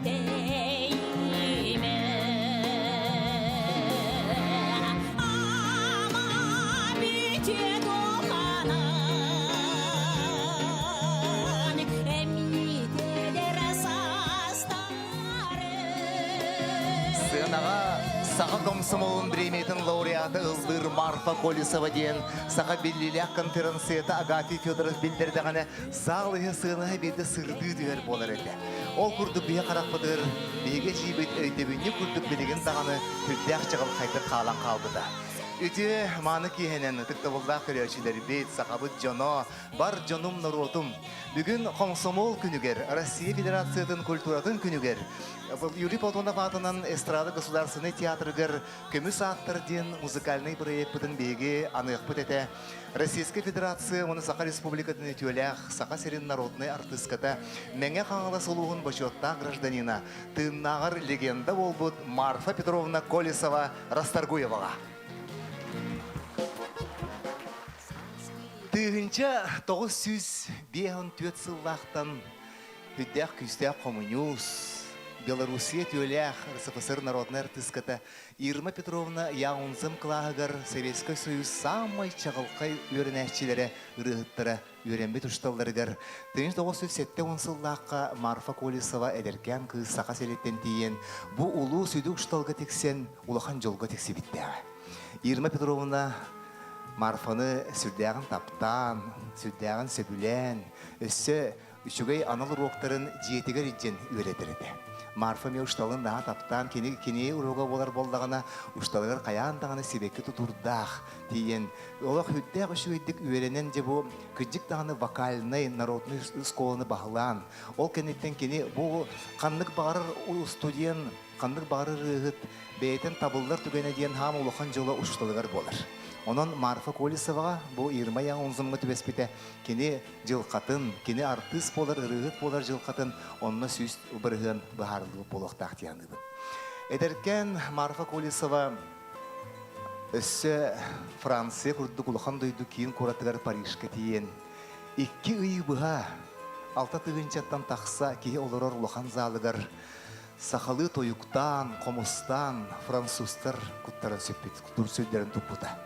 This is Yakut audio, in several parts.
Тэйимэ Ама бүтүө дуоманан Эмиитэлэр саастары Сыанаҕа Саха комсомолун бириэмийэтин лауреата ыллыыр Марфа Колесова диэн саха биллиилээх конференцията Агафий Федоров биллэрдэҕинэ саал иһэ сыанаһа биирдэ сырдыы түһэр буолар этэ. Ол курдук биһи харахпытыгар биһиги эдьиийбит өйдөбүнньүк курдук билигин даҕаны сүрдээх чаҕылхайдык хаалан хаалбыта. Үтүө мааны киэһэнэн ытыктабыллаах көрөөччүлэрбит, сахабыт дьоно, бар дьонум норуотум. Бүгүн Комсомол күнүгэр, Россия Федерациятын культуратын күнүгэр Юрий Платонов аатынан эстрада государственнай театрыгар Көмүс ааттар диэн музыкальнай бырайыакпытын биһиги аныахпыт этэ. Российскай Федерация уонна Саха Республикатын үтүөлээх Саха сирин народнай артыыската, Мэҥэ Хаҥалас улууһун бочуоттаах гражданина, тыыннааҕар легенда буолбут Марфа Петровна Колесова Расторгуеваҕа. 1954 сыллаахтан Үрдээх күүстээх хомуньуус, Белоруссия үтүөлээх РСФСР народнай артыыската Ирма Петровна Яунзем кылааһыгар Советскай Союз саамай чаҕылхай үөрэнээччилэрэ, ырыаһыттара үөрэммит учууталларыгар 1970 сыллаахха Марфа Колесова эдэркээн кыыс Саха сириттэн тиийэн бу улуу сүдү учууталга тиксэн улахан дьолго тиксибиттээҕэ. Ирма Петровна Марфаны сүрдээҕин таптаан, сүрдээҕин сөбүлээн, өссө үчүгэй анал уруоктарын дьиэтигэр илдьэн үөрэтэр этэ. Марфа эмиэ учууталын наһаа таптаан, кини кини уруога буолар буоллаҕына, учууталыгар хайаан даҕаны сибэкки тутуурдаах тиийэн, олох үрдээх үчүгэйдик үөрэнэн дьэ бу кырдьык даҕаны вокальнай народнай школаны баһылаан, ол кэнниттэн кини бу ханнык баҕарар студент, ханнык баҕарар ырыаһыт бэйэтин табыллар түгэнэ диэн хаам улахан дьоло учууталыгар буолар. Онон Марфа Колесоваҕа бу Ирма Яунзумҥа түбэспитэ кини дьылҕатын, кини артыыс буолар, ырыаһыт буолар дьылҕатын онно 100% быһаарыллыбыт буолуохтаах дии саныыбын. Эдэркээн Марфа Колесова өссө Франция курдук улахан дойду киин куоратыгар Парижка тиийэн икки ый быһа алта тыһыынчаттан тахса киһи олорор улахан залыгар сахалыы тойуктаан, хомустаан французтар куттарын сүппүт, сүрдэрин туппута.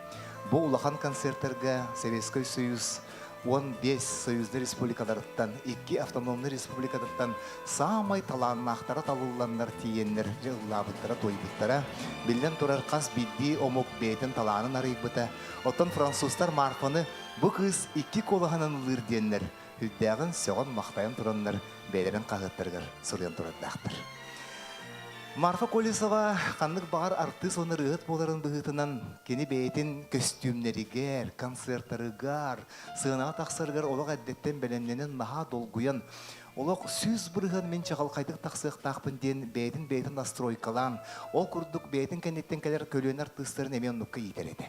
Бу улахан концертарга Советский Союз 15 союзный республикаларыттан, икки автономный республикатыттан саамай талааннаахтара талылланнар тиийэннэр ыллаабыттара, туойбуттара. Биллэн турар, хас биирдии омук бэйэтин талаанын арыйбыта. Оттон французтар Марфаны бу кыыс икки куолаһынан ыллыыр диэннэр Үрдээҕин сөҕөн-махтайан тураннар бэйэлэрин хаһыаттарыгар суруйан турардаахтар. Марфа Колесова ханнык баҕар артыыс уонна ырыаһыт буоларын быһыытынан кини бэйэтин көстүүмнэригэр, концертарыгар, сыанаҕа тахсарыгар олох эрдэттэн бэлэмнэнэн наһаа долгуйан, олох 100% мин чаҕылхайдык тахсыахтаахпын диэн бэйэтин бэйэтин настройкалаан, ол курдук бэйэтин кэнниттэн кэлэр көлүөнэ артыыстарын эмиэ оннукка иитэр этэ.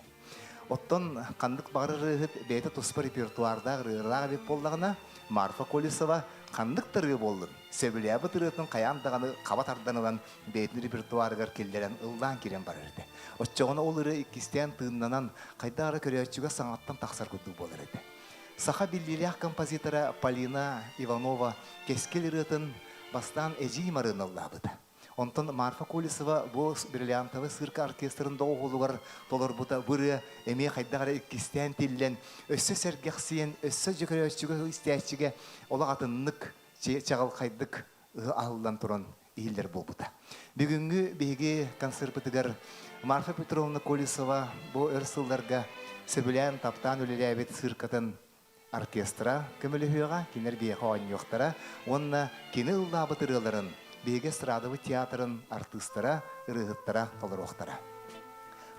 Оттон ханнык баҕарар ырыаһыт бэйэтэ туспа репертуардаах ырыалаах эбит буоллаҕына, Марфа Колесова ханнык да ырыа буоллун, сөбүлээбит ырыатын хайаан даҕаны хаба тардан ылан бэйэтин репертуарыгар киллэрэн ыллаан киирэн барар этэ. Оччоҕуна ол ырыа иккистээн тыыннанан, хайдах эрэ көрөөччүгэ саҥаттан тахсар курдук буолар этэ. Саха биллиилээх композитора Полина Иванова Кэскил ырыатын бастаан Эдьиий Марыына ыллаабыта. Онтон Марфа Колесова бу бриллиантовый цирка оркестрын доҕуһуолугар толорбута бу ырыа эмиэ хайдах эрэ иккистээн тиллэн, өссө сэргэхсийэн, өссө дьөкөрөөччүгэ истээччигэ олох атыннык, чаҕылхайдык аһыллан туран иһиллэр буолбута. Бүгүҥҥү биһиги концерпытыгар Марфа Петровна Колесова бу өр сылларга сөбүлээн, таптаан үлэлээбит циркатын оркестра көмөлөһүөҕэ, кинилэр биһиэхэ оонньуохтара уонна кини ыллаабыт ырыаларын биһиги эстрадабыт театрын артыыстара, ырыаһыттара толоруохтара.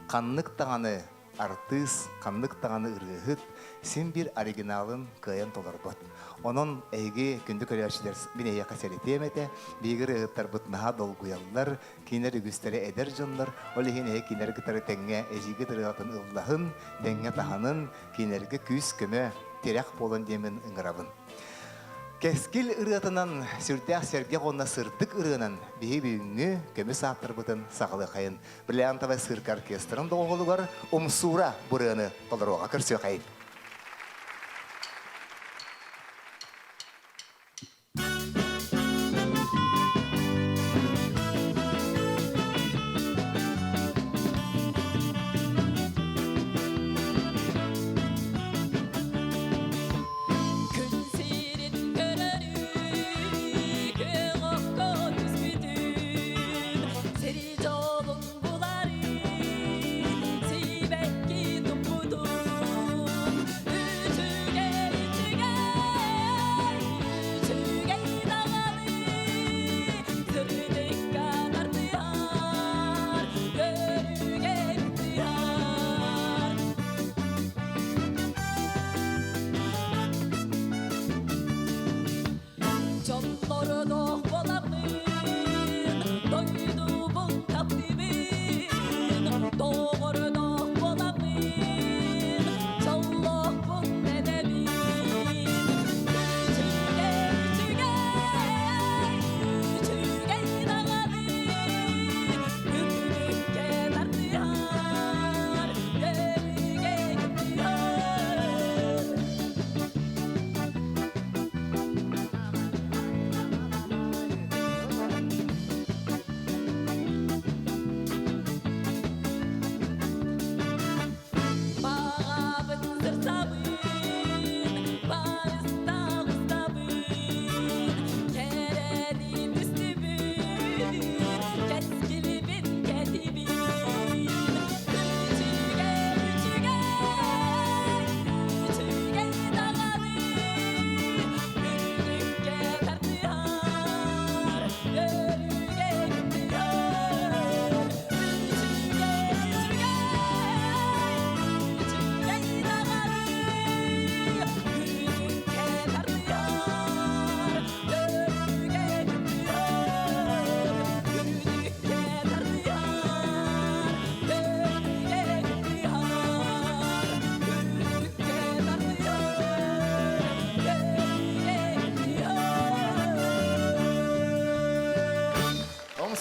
Ханнык даҕаны артыыс, ханнык даҕаны ырыаһыт син биир оригиналын кыайан толорбот. Онон эһиги күндү көрөөччүлэр мин эһиэхэ сэрэтиэм этэ, биһиги ырыаһыттарбыт наһаа долгуйаллар, Кинилэр үгүстэрэ эдэр дьоннор, ол иһин эһи кинилэри кытары тэҥҥэ эдьиийгит ырыатын ыллаһын, тэҥҥэ таһынын, кинилэргэ күүс-көмө, тирэх буолан диэмин ыҥырабын. Кэскил ырыатынан сүрдээх сэргэх уонна сырдык ырыанан биһи бүгүҥҥү көмүс ааттарбытын саҕалыахайын. Бриллиантовай цирк оркестрын доҕуһуолугар Умсуура бу ырыаны толоруоҕа көрсүөхайын.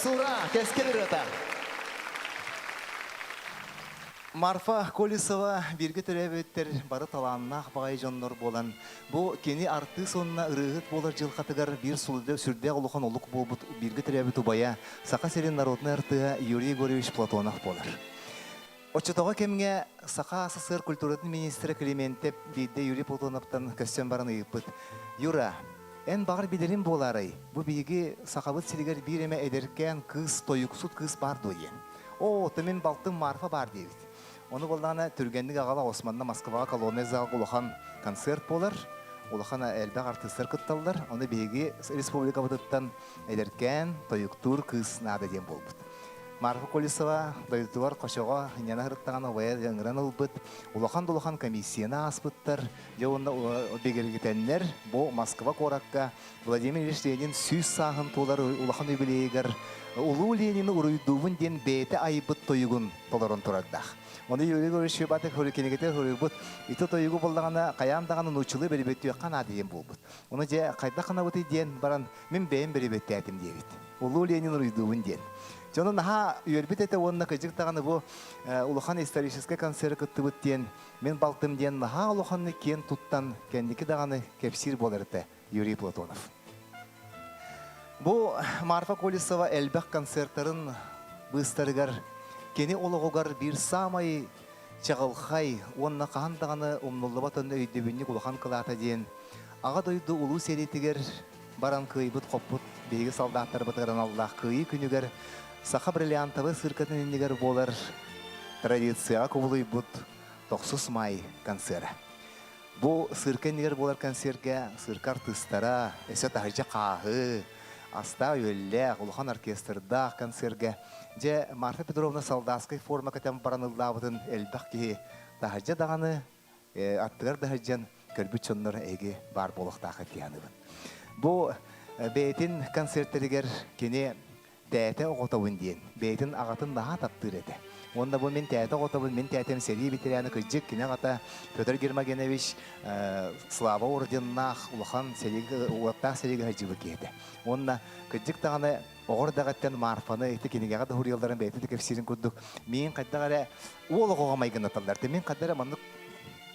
Умсуура, кэскил ырыата. Марфа Колесова бииргэ төрөөбүттэр бары талааннаах баҕайы дьоннор буолан, бу кини артыыс уонна ырыаһыт буолар дьылҕатыгар биир сүрдээх улахан олук буолбут бииргэ төрөөбүт убайа Саха сирин народнай артыыһа Юрий Егорович Платонов буолар. Оччотооҕу кэмҥэ Саха СССР культуратын министрэ Климентьев биирдэ Юрий Платоновтан көссөн баран ыйыппыт: «Юра, эн баҕар билэрин буолаарай, бу биһиги Сахабыт сиригэр биир эмэ эдэркээн кыыс, тойуксут кыыс баар дуо?» диэн. «Оо, то мин балтым Марфа баар» диэбит. Ону буоллаҕына түргэнник аҕала Османна Москваҕа колоннай залга улахан концерт буолар. Улахан элбэх артыыстар кытталлар. Ону биһиги республикабытыттан эдэркээн, тойуктуур кыыс наада диэн буолбут. Марфа Колесова дойдутугар Хочоҕо ньана сырыттаҕына убайа ыҥыран ылбыт, улахан да улахан комиссияны ааспыттар. Дьэ уонна бигэргитэннэр бу Москва куоракка Владимир Ильич Ленин 100 сааһын туолар улахан юбилейыгар Улуу Ленини уруйдуубун диэн бэйэтэ айбыт тойугун толорон турардаах. Ону Юрий Егорович Щербатов кинигэтэ суруйбут ити тойугу буллаҕына хайаан даҕаны нууччалыы бэрибэттиэххэ наада диэн буолбут. Ону дьэ хайдах гынабытый диэн баран мин бэйэм бэрибэттээтим диэбит. Улуу Ленин уруйдуубун диэн. Дьону наһаа үөрбүт этэ уонна кыдьык даҕаны бу улахан историческай концеры кыттыбыт диэн мин балтым диэн наһаа улаханнык киэн туттан кэнники даҕаны кэпсиир буолар этэ Юрий Платонов. Бу Марфа Колесова элбэх концертарын быыстарыгар кини олоҕугар биир саамай чаҕылхай уонна хаһан даҕаны умнуллубат уонна өйдөбүнньүк улахан кылаата диэн Аҕа дойду улуу сэриитигэр баран кыайбыт-хоппут биһиги солдаттарбытыгар аналлаах Кыайыы күнүгэр саха бриллиантовай циркатын иннигэр буолар традицияҕа кубулуйбут Тохсус Маай концера. Бу цирка иннигэр буолар концергэ цирка артыыстара, өссө таһырдьа хааһы, астаах-үөллээх, улахан оркестрдаах концергэ дьэ Марфа Петровна солдатскай форма кэтэн баран ыллаабытын элбэх киһи таһырдьа даҕаны аттыгар да сылдьан көрбүт дьоннор эһиги баар буолуохтаах дии саныыбын. Бу бэйэтин концертэригэр кини тээтэ оҕотобун диэн бэйэтин аҕатын наһаа таптыыр этэ. Уонна бу мин тээтэ оҕотобун, мин тээтэм сэрии ветераны кырдьык кини аҕата Петр Гермогенович Слава орденнаах улахан сэриигэ уоттаах сэриигэ сылдьыбыт киһи этэ. Уонна кырдьык даҕаны оҕор даҕаттан Марфаны ити кинигэҕэ да суруйалларын бэйэтэ да кэпсиирин курдук миин хайдах эрэ уол оҕоҕо майгыннаталлар. Мин хайдах эрэ маннык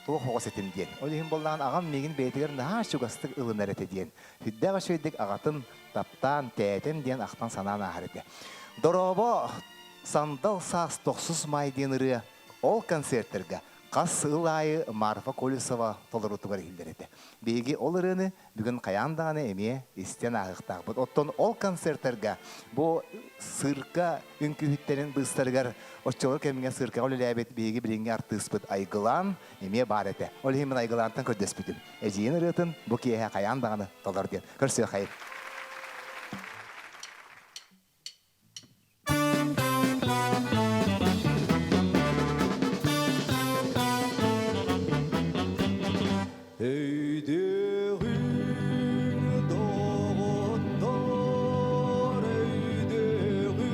туох оҕос этим диэн. Ол иһин буоллаҕын аҕам миигин бэйэтигэр наһаа чугастык ылынар этэ диэн. Сүрдээх үчүгэйдик аҕатын таптаан, тээтэм диэн ахтан санаан ааһар этэ. Дорообо, сандал саас тохсус маай диэн ырыа ол концертэргэ хас сыл аайы Марфа Колесова толоруутугар иһиллэр этэ. Биһиги ол ырыаны бүгүн хайаан даҕаны эмиэ истэн ааһыахтаахпыт. Оттон ол концертарга бу цирка үҥкүүһүттэрин быыстарыгар оччолор кэмҥэ циркаҕа үлэлээбит биһиги билиҥҥи артыыспыт Айгылаан эмиэ баар этэ. Ол иһин мин Айгылаантан көрдөспүтүм. Эдьиийин ырыатын бу киэһэ хайаан даҕаны толор диэн. Көрсүөххэйин. Өйдөөҕүҥ доҕоттор, өйдөөҕүҥ,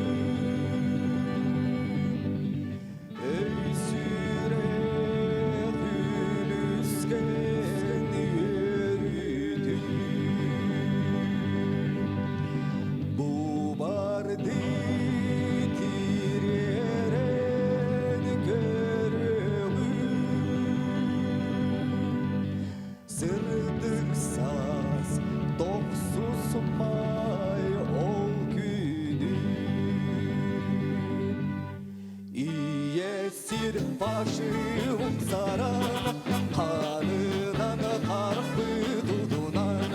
өй сүрэх үлүскэн үөрүүтүн. Бу барды тириэрэн көрөҕүн, Сырдык саас тохсус маай ол күнү. Ийэ сир фашиһым саран, ханынан харахпыт утунан,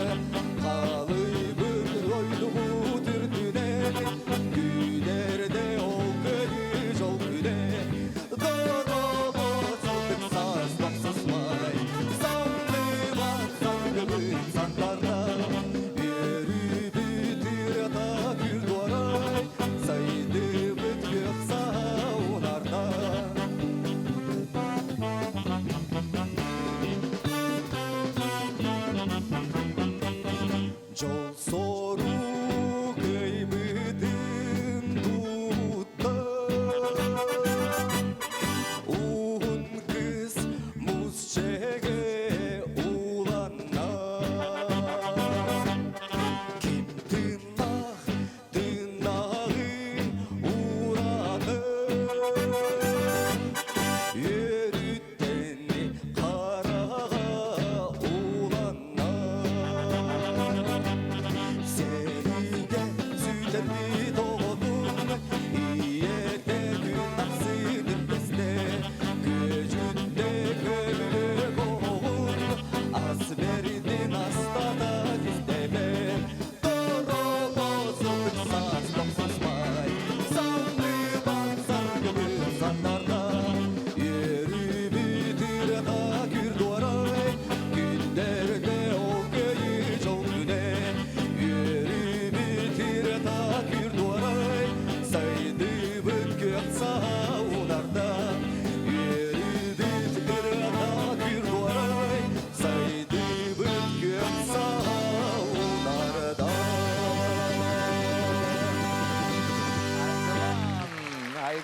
халыйбыт дойдубут үрдүнэн, күнэрдэ ол күнү жол күнэ, дорого сырдык саас тохсусмай, самныбат саргыбыт сандарда, үөрүүбүт ырыата күрдуорай, сайдыбыт күөх саунарда.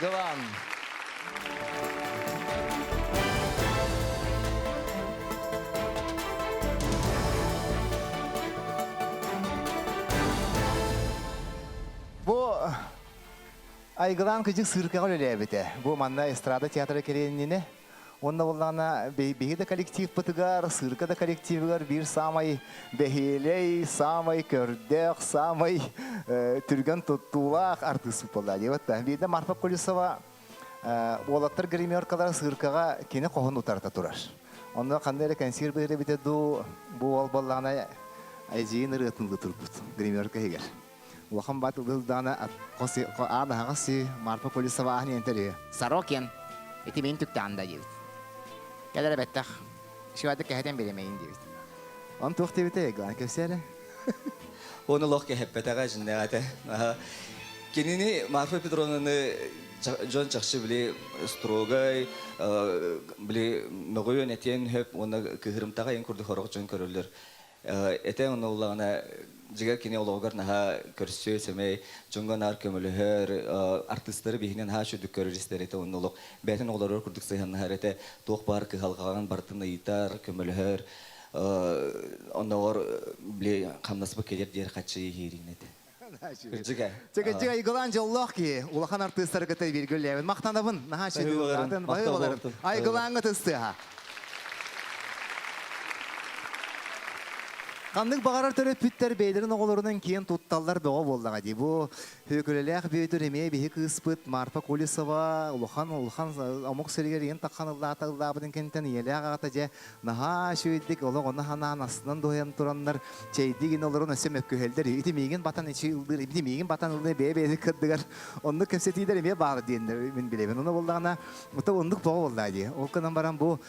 Айгылан. Бу Айгылаан кыдьык сыыркаҕа үлэлээбитэ. Бу манна эстрада театра кэлиэннинэ. Уонна буоллаҕына биһиги да коллективпытыгар, сыырка да коллективыгар биир саамай бэһиэлэй, саамай көрдөөх, саамай түргэн туттуулаах артыыспыт буолла диэбит да. Биирдэ Марфа Колесова уолаттар гримеркалара сыыркаҕа кини хоһун утарыта турар. Онно ханна эрэ кэнсиэр биэрэ дуу, бу уол буоллаҕына эдьиийин ырыатын ылыы турбут гримерка иһигэр. Улахан баат ылдаана аан аһаҕас Марфа Колесова аһын иэнтэр Сорокин ити мин түктэҕин да диэбит. Кэлэр эбэттэх. Шивады кэһэтэн биэрэмэйин диэбит. Он туох диэбитэ Глан кэпсээрэ? Оны лох кэһэппэтэҕэ дьиннээҕэ Кинини Марфа Петровнаны дьон чахчы били строгай, били мөҕүөн этиэн хөп уонна кыһырымтаҕа ин курдук хорох дьон көрөллөр. Этэ онно уллаҕына дьиҥэр кини олоҕугар наһаа көрсүө, сэмэй, дьоҥҥо наар көмөлөһөр, артыыстары биһини наһаа үчүгдүк көрөр истэр этэ онно олох бэйэтин оҕолоругар курдук сыһыаннаһар этэ, туох баар кыһалҕаҕын барытын ыйытар, көмөлөһөр, оннооҕор били хамнаспыт кэлэр диэр хаччы иһиирин этэ. Кырдьыга. Чэ, айгылаан дьоллоох киһи, улахан артыыстары кытта бииргэ үлэлээбит. Махтанабын, наһаа үчүгэй баһыы Айгылааҥҥа тыстыаха. Ханнык баҕарар төрөппүттэр бэйэлэрин оҕолорунан киэн тутталлар бөҕө буоллаҕа дии. Бу Һүөкүлэлээх Бүөтүр эмиэ биһи кыыспыт Марфа Колесова улахан улахан омук сиригэр ийэн таххан ыллаата ыллаабытын кэнниттэн ийэлээх аҕата дьэ наһаа үчүгэйдик олох ону ханаан астынан дуһайан тураннар чэйдии гин олорон өссө мөккүһэллэр. Ити миигин батан ичи ыллыыр, ити миигин батан ыллыыр бэйэ-бэйэни кырдыгар оннук кэпсэтиилэр эмиэ баар диэннэр мин билэбин. Ону буоллаҕына Ото оннук тоҕо буолла дии. Ол гынан баран бу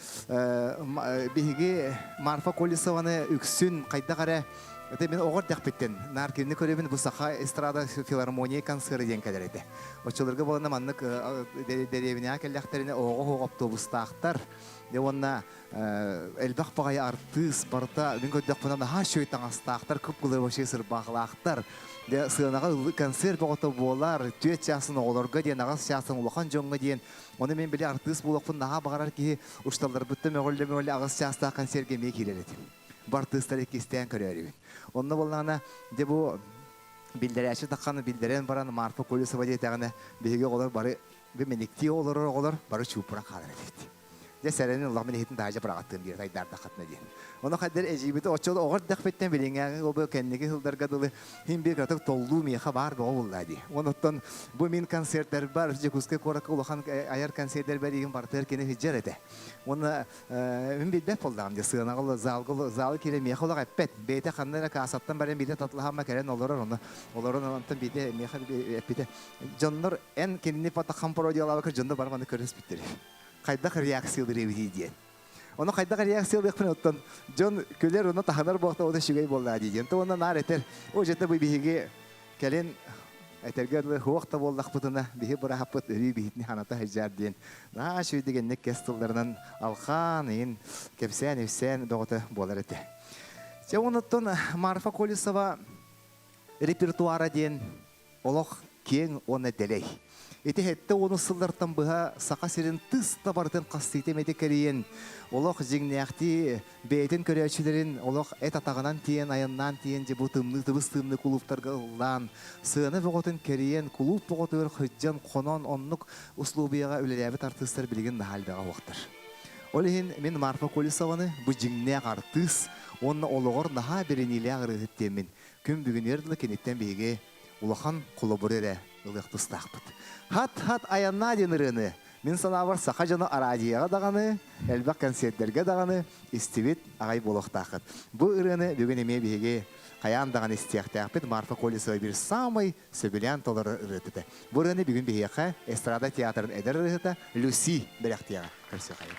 биһиги Марфа Колесованы үксүн хайдах эрэ это мин оҕор дэхпиттен наар кинини көрөбүн бу саха эстрада филармония концеры диэн кэлэр этэ. Оччолорго буолана маннык дэриэбинэҕэ кэллэхтэринэ оҕо-оҕо автобустаахтар. Де уонна элбэх баҕайы артыыс барыта мин көрдөхпүнэ наһаа үчүгэй таҥастаахтар, кып-кылыр вообще сырбаахылаахтар. Дьэ сыанаҕа концерт бөҕөтө буолар, түөрт чаасын оҕолорго диэн, аҕыс чаасын улахан дьоҥҥо диэн. Ону мин били артыыс буолуохпун наһаа баҕарар киһи учууталларбыттан мөҕүллэ-мөҕүллэ аҕыс чаастаах концергэ эмиэ киирэр этим. Бу артыыстары иккистээн көрөөрүбүн. Онно буоллаҕына, дьэ бу биллэрээччи таххан биллэрэн баран Марфа Колесова диэтэҕинэ, биһиги оҕолор бары мэниктии олорор оҕолор бары чууппуран хаалар этибит. Дьэ сэрэнин улахан иһитин таһырдьа быраҕаттыам диир айдаардаххытына диэн. Ону хайдар эдьиийбит оччо оҕор дэхпиттэн билиҥҥээҥи ол кэнники сылдарга дылы иһин биир кыратык толлуу миэхэ баар бөҕө буолла дии. Онуттан бу мин концерттэрбэр Дьокуускай куоракка улахан айар концерттэрбэр иһин барытыгар кини сылдьар этэ. Уонна мин билбэт буоллаҕым дии сыанаҕа залга залы киирэн миэхэ олох эппэт. Бэйэтэ ханна эрэ кассаттан баран биирдэ татлаһамма кэлэн олорор ону олорон онтон биирдэ миэхэ эппитэ дьоннор эн кинини патахан пародиялаабакка дьоннор бары маны көрүспүттэр хайдах реакциялыыр эбитий диэн. Ону хайдах реакциялыахпын оттон дьон күлэр уонна таһынар буолта уонна үчүгэй буоллаа дии диэн. Уонна наар этэр, о дьэ бу биһиги кэлин этэргэ дылы хуох да буоллахпытына биһи быраһаппыт өрүү биһитини ханата сылдьар диэн наһаа үчүгэйдик инник кэс тылларынан алхаан иин кэпсээн ипсээн бөҕөтө буолар этэ. Дьэ онуттан Марфа Колесова репертуара диэн Олох киэҥ уонна дэлэй. Ити 70 сыллартан быһа Саха сирин тыс да барытын хастыыта эмэтэ кэрийэн, олох дьиҥнээхтии бэйэтин көрөөччүлэрин олох эт атаҕынан тиийэн, айаннаан тиийэн дьэ бу тымныы тыбыс тымныы кулууптарга ыллаан, сыана бөҕөтүн кэрийэн, кулууп бөҕөтүгэр сылдьан, хонон оннук услуобуйаҕа үлэлээбит артыыстар билигин наһаа элбэҕэ уохтар. Ол иһин мин Марфа Колесованы бу дьиҥнээх артыыс уонна олоҕор наһаа бэриниилээх ырыаһыт диэммин күн бүгүнүгэр дылы киниттэн биһиги улахан холобуру эрэ ылыах тустаахпыт. Хат-хат айаннаа диэн ырыаны мин санаабар саха дьоно араадьыйаҕа даҕаны, элбэх кэнсиэрдэргэ даҕаны истибит аҕай буолуохтааххыт. Бу ырыаны бүгүн эмиэ биһиги хайаан даҕаны истиэхтээхпит Марфа Колесова биир саамай сөбүлээн толорор ырыата этэ. Бу ырыаны бүгүн биһиэхэ эстрада театрын эдэр ырыаһыта Люси бэлэхтиэҕэ. Көрсүөххэйиҥ.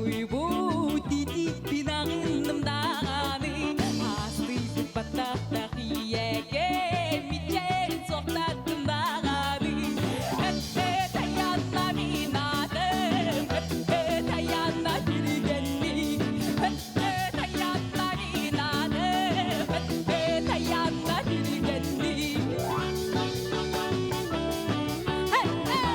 Хомуйбут итииппин аҕынным даҕаны Аастыйбыт баттахтаах ийэгэ Мичээрин суохтаттым даҕаны Өттө-тайанна мин атым Өттө-тайанна түргэнник Өттө-тайанна мин атым Өттө-тайанна түргэнник Hey, hey!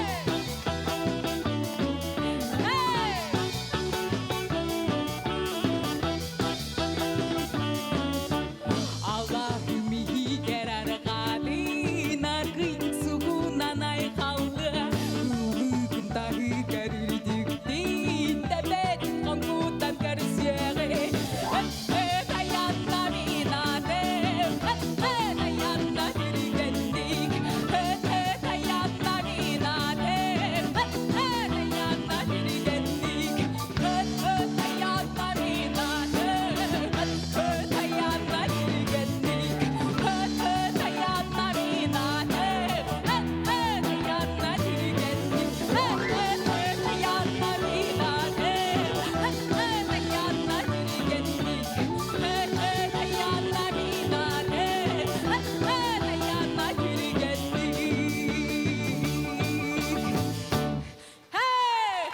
Аллахым иһигэр арҕаалын аргый сугунан айхаллыа ыллыгын таһыгар үрдүктүн тэбэтин хоҥкуттан көрсүөҕэ Өт-өт айанна мин атым өт-өт айанна түргэнник өт-өт айанна мин атым өт-өт айанна түргэнник өт-өт айанна мин атым өт-өт айанна түргэнник өт-өт айанна мин атым өт-өт айанна түргэнник өт-өт айанна мин атым өт-өт айанна түргэнник өт-өт айанна мин атым өт-өт айанна түргэнник Hey!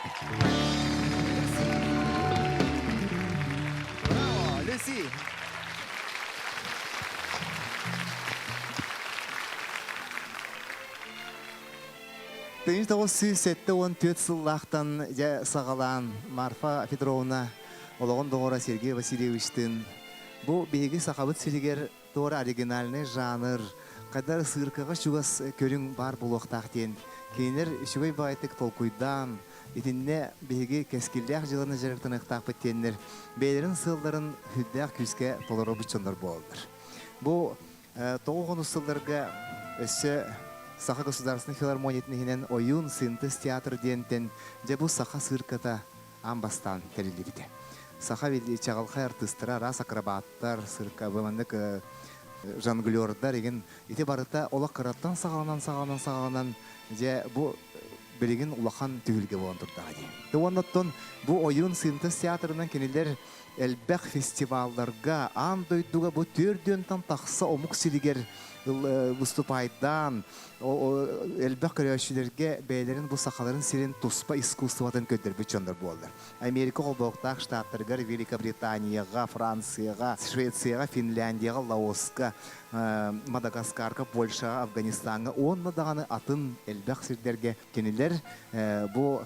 Браво, Люси! Тыйын 974 сыллаахтан дьэ саҕалаан Марфа Петровна олоҕун доҕоро Сергей Васильевичтыын бу биһиги Сахабыт сиригэр туора оригинальный жанр, хайдар сыыркаҕа чугас көрүҥ баар буолуохтаах диэн кинилэр үчүгэй баҕайытык толкуйдаан, итиннэ биһиги кэскиллээх дьыаланы дьарыктаныахтаахпыт диэннэр бэйэлэрин сыалларын сүрдээх күүскэ толоробут дьоннор буолаллар. Бу 90 сылларга өссө Саха государственнай филармониятын иһинэн Ойуун синтез театр диэнтэн дьэ бу саха сыырката аан бастаан тэриллибитэ. Саха чаҕылхай артыыстара, араас акробаттар, сырка, маннык жонглердар игин ити барыта олох кыраттан саҕаланан саҕаланан саҕаланан дьэ бу билигин улахан түһүлгэ буолан турдаҕа дии. Уонна оттон бу ойуун синтез театрынан кинилэр элбэх фестивалларга аан дойдуга бу төрдүөнтэн тахса омук сиригэр выступайдаан элбэх көрөөччүлэргэ бэйэлэрин бу сахаларын сирин туспа искусствотын көрдөрбүт дьоннор буоллар. Америка холбоһуктаах штаттарыгар, Великобританияҕа, Францияҕа, Швецияҕа, Финляндияҕа, Лаоска, Мадагаскарга, Польшаҕа, Афганистаҥҥа уонна даҕаны атын элбэх сирдэргэ кинилэр бу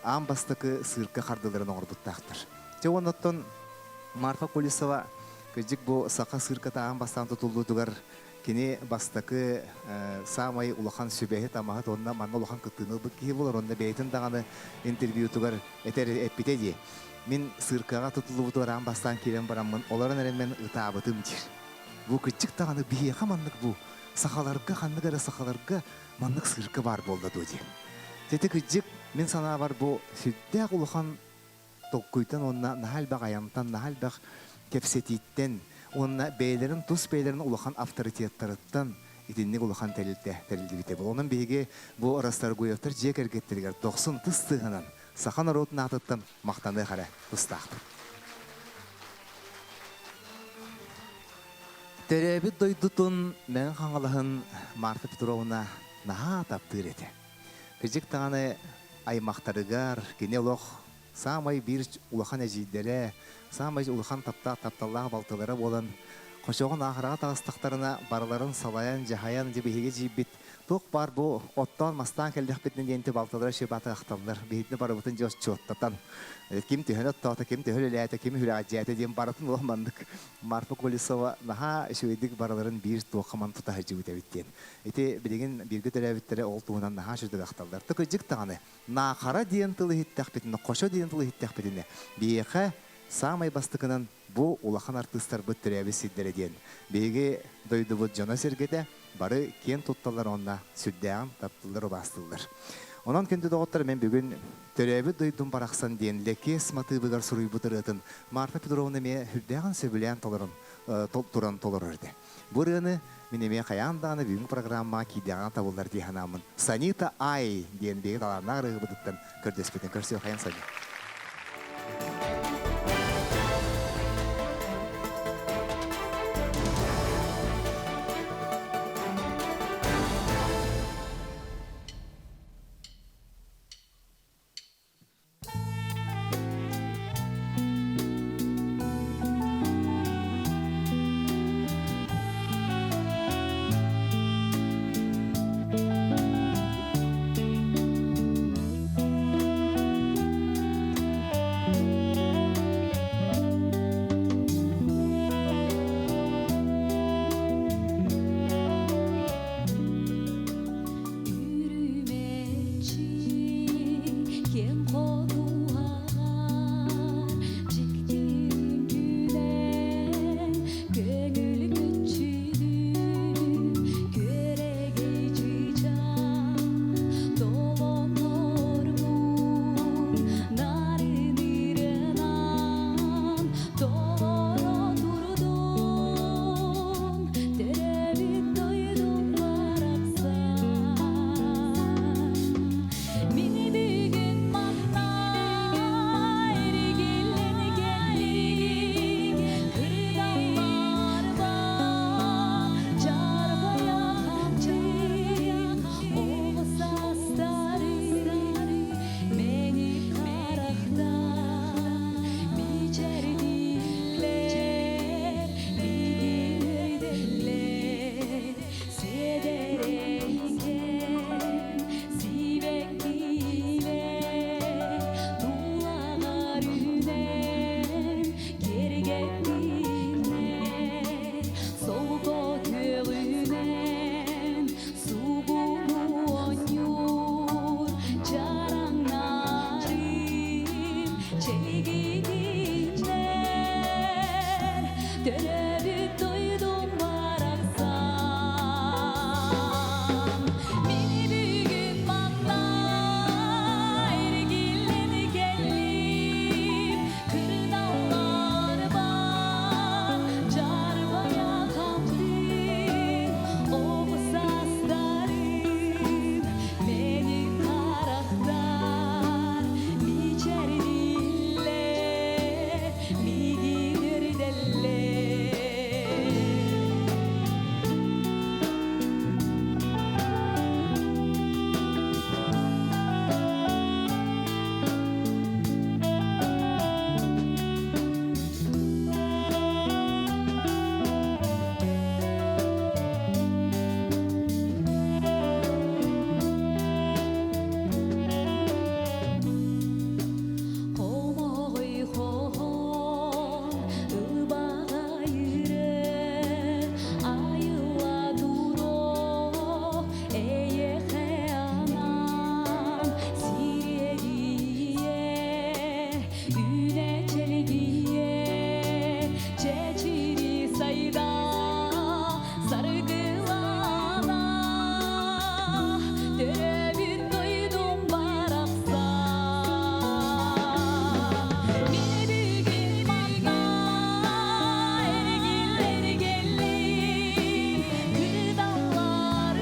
аан бастакы сыырка хардыыларын оҥорбуттаахтар. Дьэ уонна оттон Марфа Колесова кырдьык бу саха сыырката аан бастаан тутуллуутугар кини бастакы саамай улахан сүбэһит-амаһыт уонна манна улахан кыттыыны ылбыт киһи буолар уонна бэйэтин даҕаны интервьютугар этэр эппитэ дии. Мин сыыркаҕа тутуллубутугар аан бастаан киирэн бараммын олорон эрэн мен ытаабытым диир. Бу кырдьык даҕаны биһиэхэ маннык бу сахаларга ханнык эрэ сахаларга маннык сыырка баар буолла дуо диэн. Ити кырдьык мин санаабар бу сүрдээх улахан толкуйтан уонна наһаа элбэх айантан, наһаа элбэх кэпсэтииттэн уонна бэйэлэрин тус бэйэлэрин улахан авторитеттарыттан итинник улахан тэрилтэ тэриллибитэ. Онон биһиги бу Расторгуевтар дьиэ кэргэттэригэр дохсун тыс тыаһынан саха норуотун аатыттан махтаныах эрэ тустаахпыт. Төрөөбүт дойдутун Мэҥэ Хаҥалаһын Марфа Петровна наһаа таптыыр этэ. Кырдьык даҕаны аймахтарыгар кини олох саамай биир улахан эдьиийдэрэ, саамай улахан таптаах тапталлаах балтылара буолан, хочоҕун аахыраҕа таҕыстахтарына барыларын салайан, дьаһайан дьэ биһиги эдьиийбит туох баар бу оттоон-мастаан кэллэхпитинэ диэн балтылара сүбэ ахталлар. Биһигини барыбытын дьэ отчуоттатан, ким төһөнү оттоото, ким төһө үлэлээтэ, ким үрэҕэлдьээтэ диэн барытын олох маннык Марфа Колесова наһаа үчүгэйдик барыларын биир туохха ман тута сылдьыбыт эбит диэн. Ити билигин бииргэ төрөөбүттэрэ ол туһунан наһаа сүрдүк ахталлар. Тыкыдьык даҕаны Наахара диэн тыл иһиттэхпитинэ, Хочо диэн тыл иһиттэхпитинэ, биһиэхэ саамай бастакынан бу улахан артыыстарбыт төрөөбүт сирдэрэ диэн. Биһиги дойдубут дьоно-сэргэтэ бары киэн тутталлар уонна сүрдээҕин таптыыллар-убаастыыллар. Онон күндү доҕоттор, мен бүгүн Төрөөбүт дойдум барахсан диэн Лэкиэс матыыбыгар суруйбут ырыатын Марфа Петровна эмиэ сүрдээҕин сөбүлээн толорон туран толорор этэ. Бу ырыаны мин эмиэ хайаан даҕаны бүгүҥҥү программаҕа киирдэҕинэ табыллар дии санааммын Санита Ай диэн биһиги талааннаах ырыаһыбытыттан көрдөспүтүн көрсүөххэйин Саня. Иһитиннэр төрөөбүт дойдум барахсан. Мин бүгүн манна эргиллэн кэллим, кырдалларбар дьарбайа хаптым, оҕо саастарым мэник харахтар мичээрдииллэр, миигин үөрдэллэр. Хомоҕой хоһоон ылбаҕай үрэ, айылла туруо эйиэхэ анаан сириэдийэ, үүнэ чэлгийэ, чэчири сайда саргылана, төрөөбүт дойдум барахсан. Мин бүгүн манна эргиллэн кэллим, кырдалларбар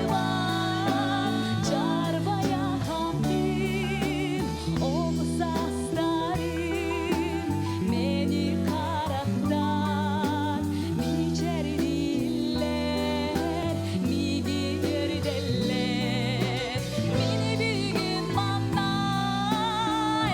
чарбайа хаптым, оҕо саастарым мэник харахтар мичээрдииллэр, миигин үөрдэллэр. Мин бүгүн манна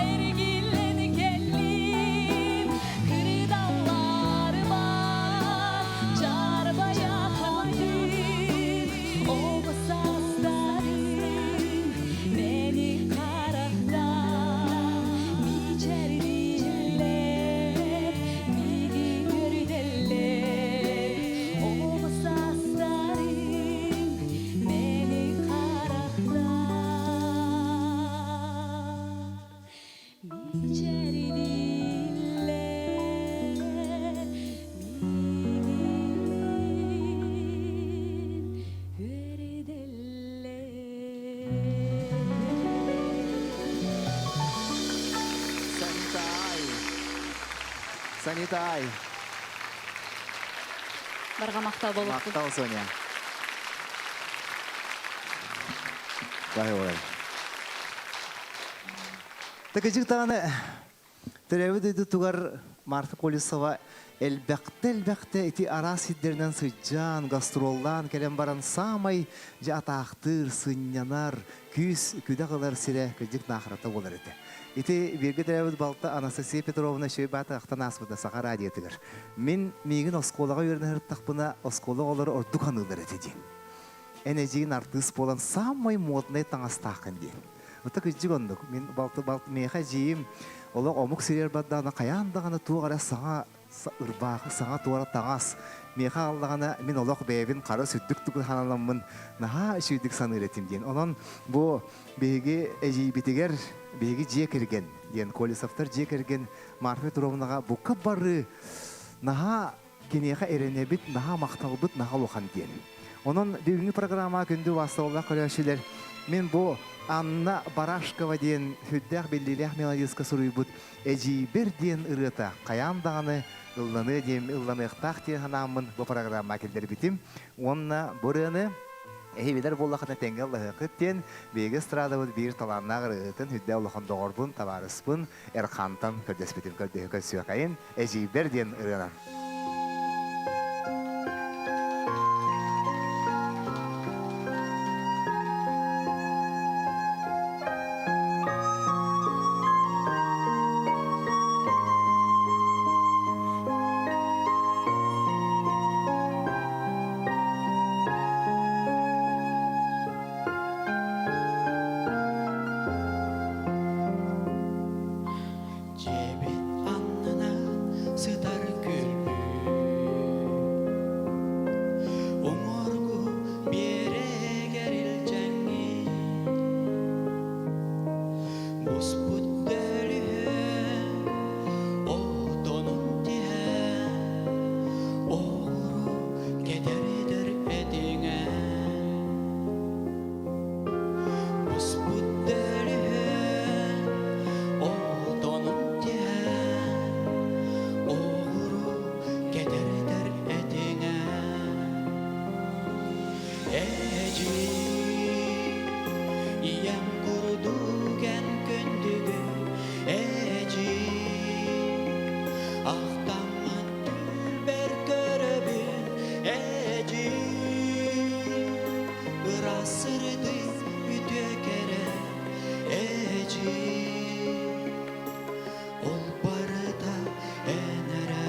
эргиллэн кэллим, кырдалларбар чарбайа хаптым, оҕо саастарым мэник харахтар мичээрдииллэр, миигин үөрдэллэр. Оҕо саастарым мэник харахтар мичээрдииллэр, миигин үөрдэллэр. Санитай! Санитай! Барҕа махтал буолуохтун. Махтал, Соня. Бай Такыжык даҕаны төрөөбүт дойдутугар Марфа Колесова элбэхтэ-элбэхтэ ити араас сирдэринэн сылдьан, гастроллаан кэлэн баран саамай дьэ атаахтыыр, сынньанар, күүс, күдэх ылар сирэ кырдьык Наахарата буолар этэ. Ити бииргэ төрөөбүт балта Анастасия Петровна Шөйбаата ахтан ааспыта Саха радиотыгар. Мин миигин оскуолаҕа үөрэнэ сырыттахпына оскуола оҕолоро ордук аныыллар этэ диэн. Эн эдьиийин артыыс буолан саамай моднай таҥастааххын диэн. Ытык кырдьык оннук. Мин балты балт миэхэ эдьиийим олох омук сиригэр бардаҕына хайаан даҕаны туох эрэ саҥа ырбаахы, саҥа туора таҥас миэхэ аҕаллаҕына мин олох бэйэбин хара сүрдүк тугу ханаламмын наһаа үчүгүйдүк саныыр этим диэн. Онон бу биһиги эдьиийбитигэр биһиги дьиэ кэргэн диэн Колесовтар дьиэ кэргэн Марфа Петровнаҕа бука бары наһаа киниэхэ эрэнэбит, наһаа махталбыт наһаа улахан диэн. Онон бүгүҥҥү программаҕа күндү убаастабыллаах көрөөччүлэр, мин бу Анна Барашкова диэн сүрдээх биллиилээх мелодистка суруйбут Эдьиийбэр диэн ырыата хайаан даҕаны ылланыа диэн ылланыахтаах диэн санааммын бу программаҕа киллэрбитим. Уонна бу ырыаны эһи билэр буоллаххытына тэҥҥэ ыллаһыаххыт диэн биһиги эстрадабыт биир талааннаах ырыаһытын үрдээх улахан доҕорбун, табаарыспын Эрхантан көрдөспүтүм көрдөһө көрсүөхэйин Эдьиийбэр диэн ырыанан. Дьиэбит аннынан сытар күлбүт. Эдьиий, ийэм курдук эн күндүгүн, эдьиий, ахтаммын түүлбэр көрөбүн, эдьиий, ыраас сырдык үтүө кэрэ, эдьиий, ол барыта эн эрэ.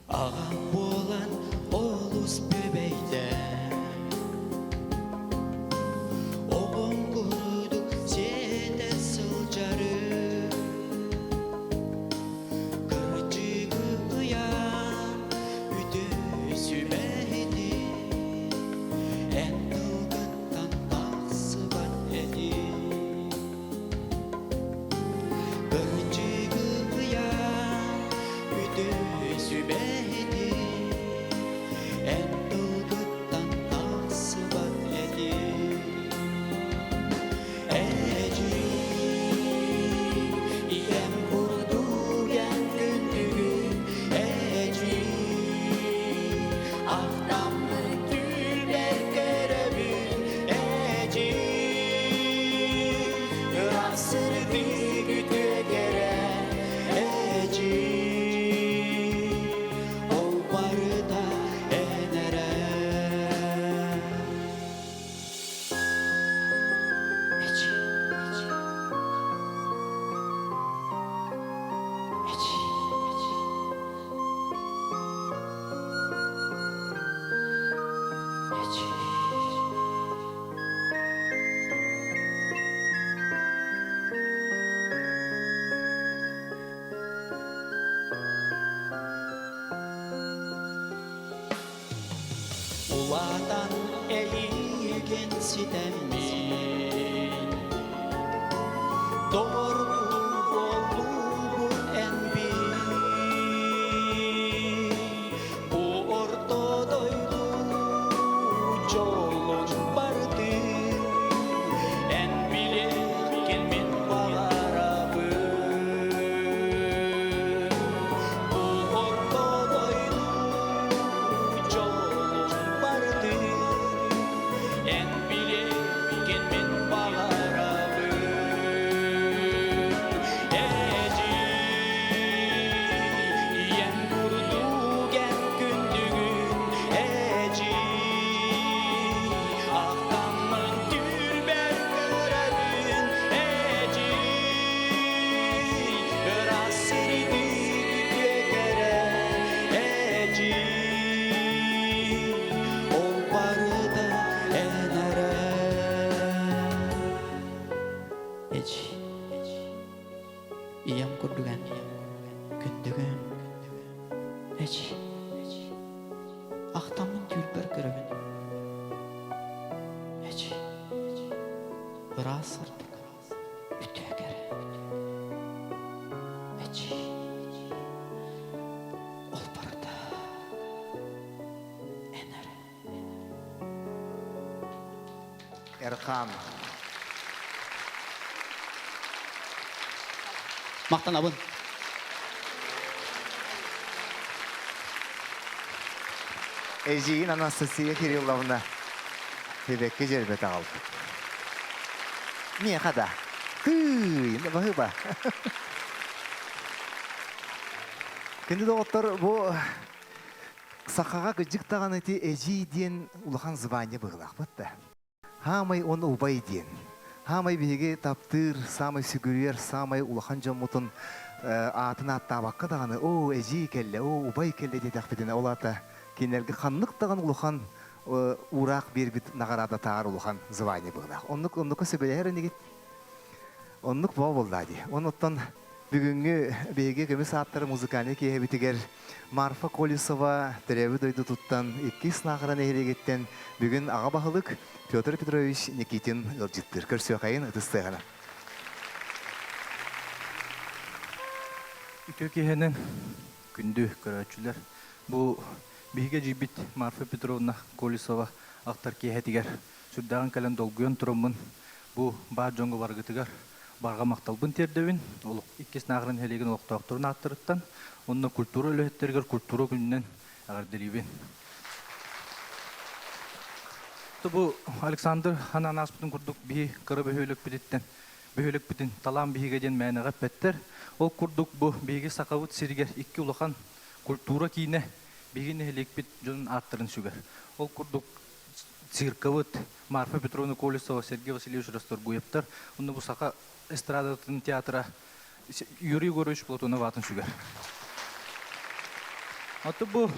Аҕам буолан олус бүбэйдээн, Оҕом курдук сиэтэ сылдьарым. Кырдьыгы ыйаан үтүө сүбэһитин, Эн тылгыттан тахсыбат этим. Кырдьыгы ыйаан үтүө сүбэһитин, Эн тылгыттан тахсыбат этим. Эдьиий, ийэм курдук эн күндүгүн, эдьиий, ахтаммын түүлбэр көрөбүн, эдьиий, ыраах сырдык үтүө кэрэ, эдьиий, ол барыта эн эрэ. Эдьиий, эдьиий, эдьиий, эдьиий. Улаатан эйигин ситэммин, Доҕордуу буоллубут эн биир. Бу орто дойду дьолун бардын, Эн билиэххин мин баҕарабын. Бу орто дойду дьолун бардын, Эн билиэххин мин баҕарабын. Эдьиий, ийэм курдук эн күндүгүн, эдьиий, ахтаммын түүрбэр көрөбүн, эдьиий, ыраас сырдык үтүө кэрэ, эдьиий, ол барыта эн эрэ. Эдьиий, ийэм курдук эн күндүгүн, эдьиий, ахтаммын түүрбэр көрөбүн, эдьиий, ыраас сырдык үтүө кэрэ, эдьиий, ол барыта эн эрэ. Эрхан. Махтанабын. Эдьиийин Анастасия Кирилловна Тибекке дьэрбэт аҕалбыт. Миэхэ да. Тыый, баһыыба. Күндү доҕоттор, бу сахаҕа кыдьык даҕаны ити эдьиий диэн улахан звание быһыылаахпыт да. Хаамай уонна убай диэн. Хаамай биһиги таптыыр, саамай сүгүрүйэр, саамай улахан дьоммутун аатын ааттаабакка даҕаны, оо, эдьиий кэллэ, оо, убай кэллэ диэтэхпитинэ, ол аата кинилэргэ ханнык даҕаны улахан уураах биэрбит наҕараадатааҕар улахан звание быһыылаах. Оннук оннукка сөбүлэһэр инигит? Оннук боо буоллаа дии. Онуттан бүгүҥҥү биһиги көмүс ааттары музыкальнай киэһэбитигэр Марфа Колесова төрөөбүт дойдутуттан иккис Наахара нэһилиэгиттэн бүгүн аҕа баһылык Петр Петрович Никитин ыалдьыттыыр. Көрсүөхайын ытыс тыаһына. Үтүө киэһэнэн күндү көрөөччүлэр. Бу биһиги эдьиийбит Марфа Петровна Колесова ахтар киэһэтигэр сүрдээҕин кэлэн долгуйан тураммын бу баар дьоҥҥо барыгытыгар барҕа махталбын тиэрдэбин. Олох иккис Наахара нэһилиэгин олохтоохторун ааттарыттан уонна культура үлэһиттэригэр культура күнүнэн эҕэрдэлиибин. Бу Александр ханаан ааспытын курдук биһи кыра бөһүөлэкпититтэн бөһүөлэкпитин талаан биһигэ диэн мээнэҕэ эппэттэр. Ол курдук бу биһиги Сахабыт сиригэр икки улахан культура киинэ биһиги нэһилиэкпит дьонун ааттарын сүгэр. Ол курдук циркабыт Марфа Петровна Колесова, Сергей Васильевич Расторгуевтар, онно бу саха эстрадатын театра Юрий Егорович Платонов аатын сүгэр. Аты бу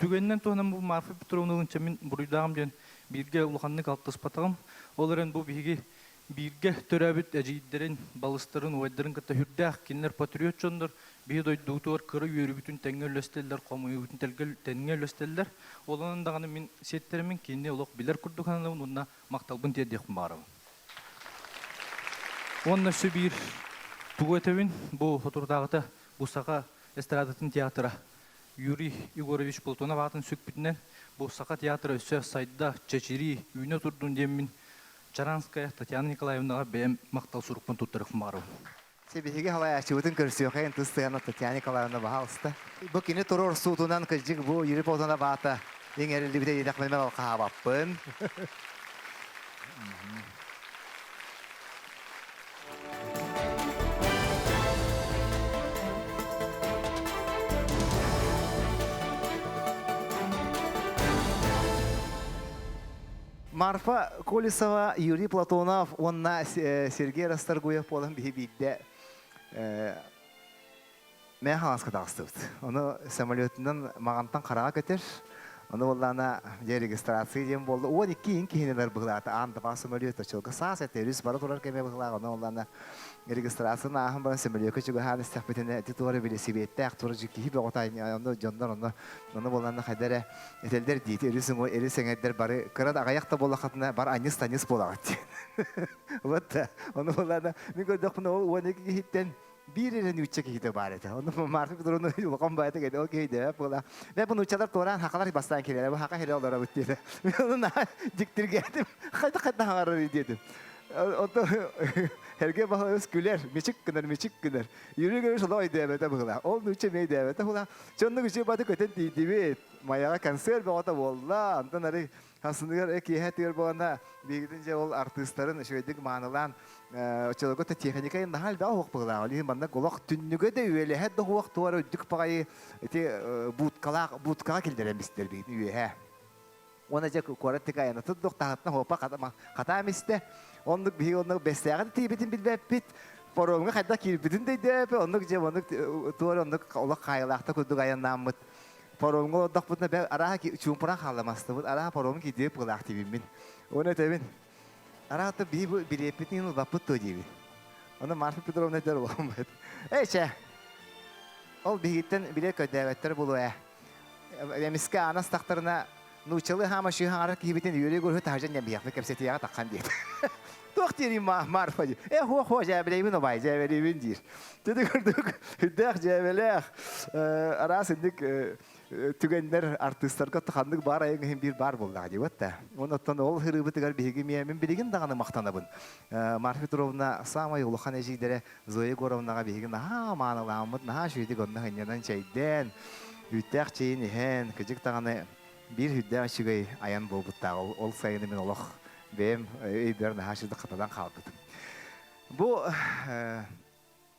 түгэнинэн туһанан бу Марфа Петровналыын мин буруйдааҕым диэн бииргэ улаханнык алтыспатаҕым. Ол эрэн бу биһиги бииргэ төрөөбүт эдьиийдэрин, балыстарын, убайдарын кытта сүрдээх кинилэр патриот дьоннор биһи дойдубутугар кыра үөрүүбүтүн тэҥҥэ үллэстэллэр, хомуйуубутун тэҥҥэ үллэстэллэр. Ол онон даҕаны мин сиэттэримин кинини олох билэр курдук сананабын уонна махталбын тиэрдиэхпин баҕарабын. Уонна өссө биир тугу этэбин, бу соторутааҕыта бу саха эстрадатын театра Юрий Егорович Платонов аатын сүкпүтүнэн бу саха театра өссө сайда, чэчирии, үүнэ турдун диэммин Чаранская Татьяна Николаевнаҕа бэйэм махтал сурукпун туттарыахпын баҕарабын. Чэ, биһиги халайааччыбытын көрсүөххэйин тыс сыһана Татьяна Николаевна баһаалыста. Бу кини туруорсуутунан кырдьык бу Юрий Платонов аата иҥэриллибитэ диэтэхпинэ мен алхаабаппын. Марфа Колесова, Юрий Платонов уонна Сергей Расторгуев буолан биһи биирдэ Мэ хаҥаска таҕыстыбыт. Ону самолетунан Маҕантан хараҕа көтөр. Ону буоллаана дьэ регистрация диэн буолла. 12 иһин киһинилэр быһылаата. Аан дабаа самолет очолго саас этэ өрүс бара турар кэмэ быһылаах. Ону буоллаана регистрацияны ааһан баран самолекка чугаһаан истэхпитинэ ити туора велосипедтээх туора киһи бөҕөтө онно дьоннор онно ону буоллаана хайда эрэ этэллэр диити өрүс өрүс эҥэрдэр бары кыра да аҕыйах да буоллаххытына бар анньыс-танньыс буолаҕыт диэн. Вот ону буоллаана мин көрдөхпүнэ ол 12 киһиттэн биир эрэ нуучча киһитэ баар этэ. Ону Марфа Петровна улахан баайта кэлэ, ол киһи дэбэп буола. Мэ бу нууччалар туораан хахалар бастаан кэлэлэр, бу хака хилэ олоробут диэтэ. Мин ону наһаа дьиктиргээтим. Хайдах хайдах хаҥарар диэтим. Онтон Сергей Баһылайыс күлэр, мичик гынар, мичик гынар. Юрий Григорьевич олох өйдөөбөтө быһыылаах. Ол нуучча эмиэ өйдөөбөтө быһыылаах. Чоннук үчүгэй баты көтөн тиийдибит. Майаҕа концерт бөҕөтө буолла. Онтон арый Хасыныгар киэһэ түөр буолана биһигитин дьэ ол артыыстарын үчүгэйдик маанылаан оччолорго да техника наһаа элбэх уһук быһыылаах. Ол иһин манна олох түннүгэ да үөлэһэ да уһуох туора үрдүк баҕайы ити будкалаах будкаҕа киллэрэн бистэр биһигитин үөһэ. Уонна дьэ куорат тик айанатын дух таһыттан хуоппа хатаам истэ. Оннук биһиги оннук бэстээҕи да тиийбитин билбэппит. Паромҥа хайдах киирбитин да өйдөөбөппүт. Оннук дьэ оннук туора оннук олох хаайылаахта курдук айаннааммыт. Паромҥа олордохпутуна бэл арааһа чуумпуран хаалламастыбыт, арааһа паромун киирдибит быһыылаах диибин. Уонна этэбин, арааһа биһи бу билиэппитин ылбаппыт дуо диибин. Ону Марфа Петровна этэр улахан Эй, чэ, ол биһигиттэн билиэт көрдөөбөттөр буолуо ээ. Эмискэ аана астахтарына нууччалыы хаама шыы хаҥарар киһибитин үөрүү көрүһү таһырдьа ньэмбиһиэхпит кэпсэтиэҕэ таххан диэт. Туох диэрий Марфа диир. Э, хуо-хуо, дьээбэлэйбин убай, дьээбэлиибин диир. Дьэ курдук үрдээх дьээбэлээх араас инник түгэннэр артыыстарга ханнык баар айан иһин биир баар буоллаҕа диэбэт да. Онон ол ырыыбытыгар биһиги мин билигин даҕаны махтанабын. Марфа Петровна саамай улахан эдьиийдэрэ Зоя Егоровнаҕа биһиги наһаа маанылааммыт, наһаа үчүгэйдик онно сынньанан чэйдээн, үүттээх чэйин иһэн, кыдьык даҕаны биир үрдээх үчүгэй айан буолбуттаах. Ол сайыны мин олох бэйэм өйбөр наһаа үчүгэйдик хатанан хаалбытым. Бу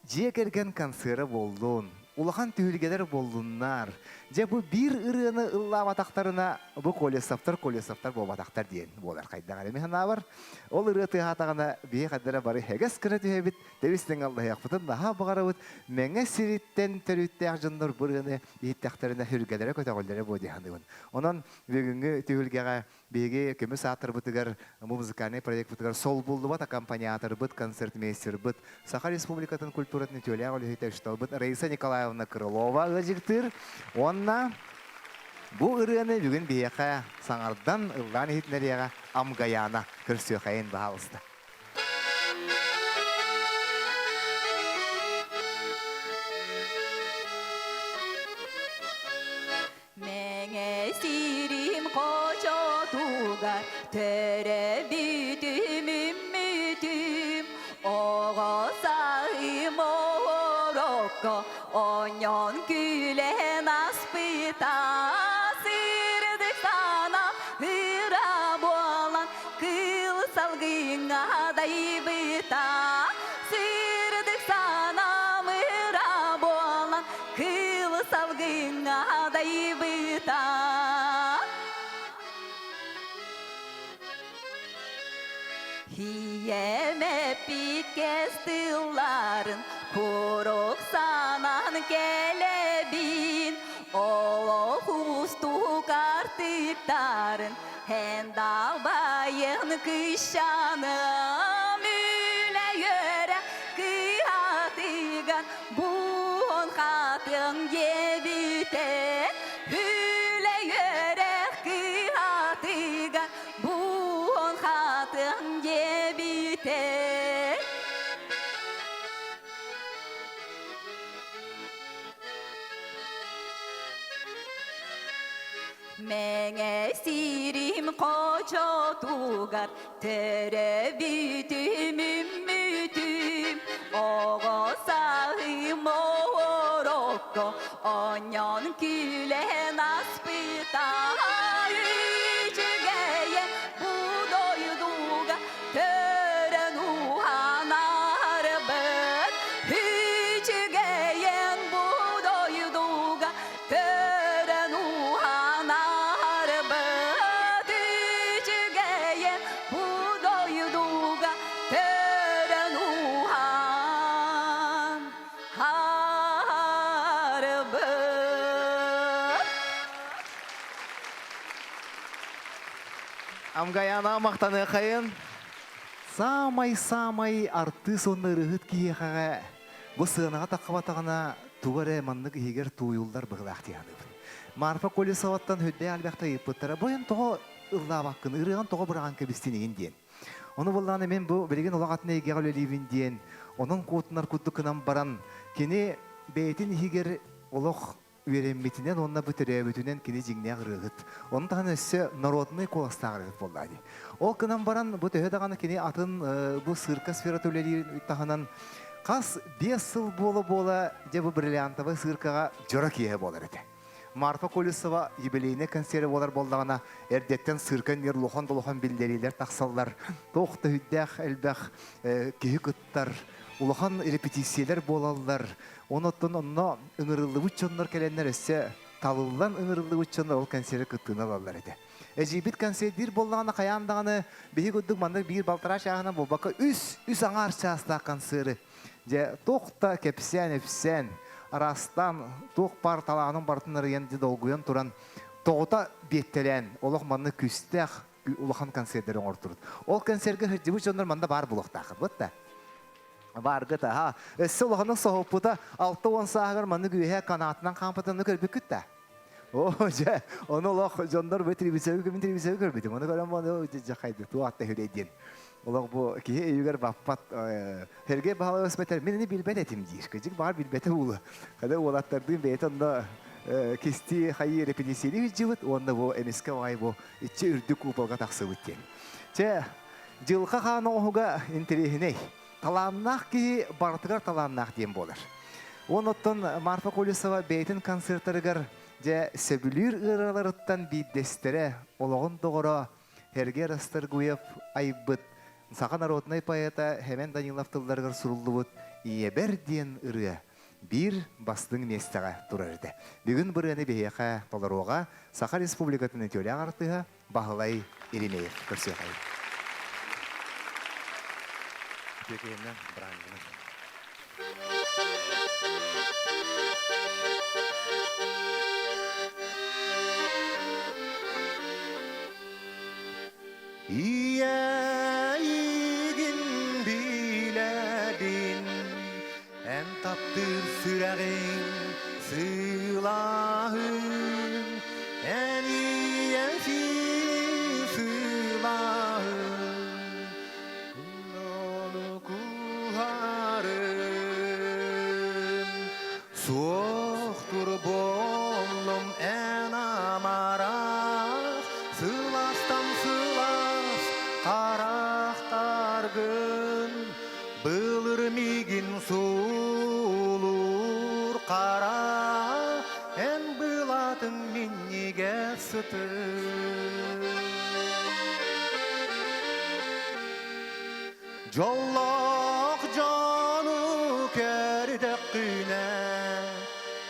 дьиэ кэргэн концера буоллун, улахан түһүлгэлэр буоллуннар. Дьэ бу биир ырыаны ыллаабатахтарына бу Колесовтар Колесовтар буолбатахтар диэн буолар хайдах эрэ мин санаабар. Ол ырыа тыаһаатаҕына биһи хайдара бары хэгэс гына түһэбит, тэбис-тэҥ аллаһыахпытын наһаа баҕарабыт. Мэҥэ сириттэн төрүттээх дьоннор бу ырыаны иһиттэхтэринэ сүргэлэрэ көтөҕүллэрэ буо дии саныыбын. Онон бүгүҥҥү түһүлгэҕэ биһиги көмүс аатырбытыгар бу музыкальнай проекпытыгар солбуллубат аккомпаниаторбыт, концертмейстербыт, Саха Республикатын культуратын үтүөлээх үлэһитэ учууталбыт Раиса Николаевна Крылова ыалдьыттыыр уонна бу ырыаны бүгүн биһиэхэ саҥардан ыллаан иһитиннэриэҕэ Амгаяна көрсүөххэйин баһаалыста. Мэҥэ сирим хочотугар төрөбүтүм үммүтүм оҕо саһым оһорокко онньон күлэн аспыта сырдык санаа ыра буолан. салгыҥҥа дайбыта Сырдык санаам ыра буолан кыл салгыҥҥа дайбыта Ийэм эппит кэс тылларын курук санаан кэлэбин Олох уустук артыктарын эн далбайын кыщаным үлэ үөрэ кыһатыган буон хатыҥ диэбитэ Үлэ үөрэх кыһатыган буон хатыҥ диэбитэ Мэҥэ сирим хочотугар төрөбүтүм үммүтүм оҕо сааһым оорокко онньон күлэн аспыта үчүгэйэ бу дойдуга төрөн уһанарбыт үчүгэйэн бу дойдуга Төрөн уһанарбыт үчүгэйин бу дойдуга төрөн уһан арбыт. Амгаяна мақтаныахайын. Самай-самай артыыс уонна ырыһыт киһиэхэҕэ Бу сыанаҕа таххыбатаҕына тугу эрэ маннык иһигэр тууйуллар быһыылаах дии саныыбын. Марфа Колесоваттан үрдээх элбэхтэ ыйыппыттара, бу эн тоҕо ыллаабаккын, ырыаҕын тоҕо быраҕан кэбистин игин диэн. Ону буоллаҕына мин бу билигин олох атын эйгэҕэ үлэлиибин диэн, онон куотунар курдук гынан баран, кини бэйэтин иһигэр олох үөрэммитинэн уонна бу төрөөбүтүнэн кини дьиҥнээх ырыаһыт. Ону таһынан өссө народнай куоластаах ырыаһыт буоллаа дии. Ол гынан баран бу төһө даҕаны кини атын бу сыырка сферата үлэлиир таһынан хас 5 сыл буола-буола дьэ бу бриллиантовай сыыркаҕа дьоро киэһэ буолар этэ. Марфа Колесова юбилейнай концеры буолар буоллаҕына эрдэттэн сыырка иннигэр улахан-долохон биллэриилэр тахсаллар. Туох да үрдээх элбэх киһи кыттар, улахан репетициялар буолаллар. Онон онно ыҥырыллыбыт дьоннор кэлэннэр өссө талыллан ыҥырыллыбыт дьоннор ол концеры кыттыыны ылаллар этэ. Эдьиийбит концердиир буоллаҕына хайаан даҕаны биһи курдук маннык биир балтараа чааһынан буолбакка үс, үс аҥаар чаастаах концеры дьэ туох да кэпсээн-ипсээн араастаан туох баар талаанын барытын арыйан дьэ долгуйан туран тоҕута биэттэлээн олох маннык күүстээх улахан концердары оҥортурут. Ол концерга сылдьыбыт дьоннор манна баар буолуохтааххыт да. Бааргыт аха. Өссө улаханнык соһуппута 60 сааһыгар маннык үөһэ канаатынан хаампытын көрбүккүт да. О, дьэ, ону олох дьоннор бу телевизоры мин телевизоры көрбүтүм. Ону көрөн ону дьахайды туох да хүлэй диэн. Олох бу киһи өйүгэр баппат Сергей Баһылайович бэтэр мин ини билбэт этим диир. Кыдьык баар билбэтэ уулу. Когда уолаттардыын бэйэтэ онно кисти хайыы репетициялыы сылдьыбыт уонна бу эмискэ оҕай бу иччи үрдүк куполга тахсыбыт диэн. Чэ, дьылҕа хаан оҥоһуга интэриэһинэй. Талааннаах киһи барытыгар талааннаах диэн буолар. Уон оттон Марфа Колесова бэйэтин концертарыгар дьэ сөбүлүүр ыараларыттан биирдэстэрэ олоҕун доҕоро Сергей Расторгуев айбыт саха народнай поэта Хэмэн Данилов тылларыгар суруллубут «Ийэбэр» диэн ырыа биир бастыҥ миэстэҕэ турар этэ. Бүгүн бу ырыаны биһиэхэ толоруоҕа Саха Республикатын үтүөлээх артыыһа Баһылай Еремеев көрсүөхайын. Үтүө киһиннэн бырааһынньыгынан. Ийэйигин билэбин, эн таптыыр сүрэҕиҥ сылааһын, эн ийэсин сылааһын. Ону куһарым, суохтур буоллум эн амарах, сыластан сылаас харахтаргын, былыр миигин суулуур хара, эн былаатыҥ минньигэс сытын. Дьоллоох дьону көрдөххүнэ,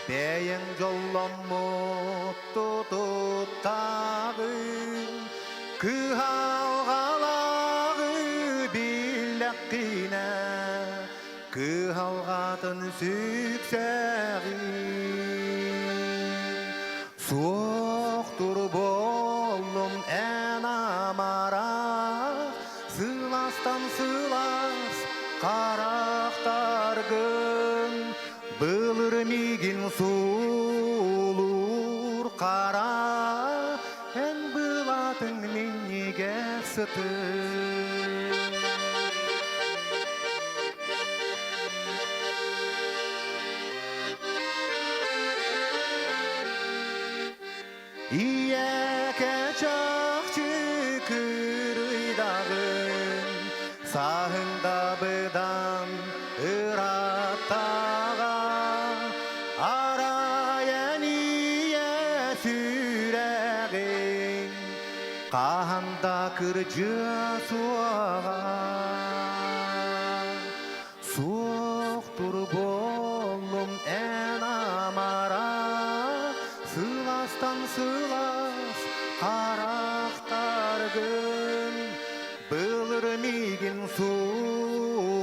бэйэҥ дьолломмут тутуттаҕын, кыһалҕалааҕы биллэххинэ, кыһалҕатын сүксэҕин. Суохтур буоллум эн амарах, сыластан сылаас харахтаргын, былыр миигин суулуур хара, эн былаатыҥ минньигэс сытын. Ийэкэ чахчы кырыйдаҕын, сааһыҥ да быдан ырааттаҕа, арай эн ийэ сүрэҕиҥ хаһан да кырдьыа суоҕа. Суохтур буоллум эн амара, сыластан сылаас харахтаргын, былыр миигин суулуур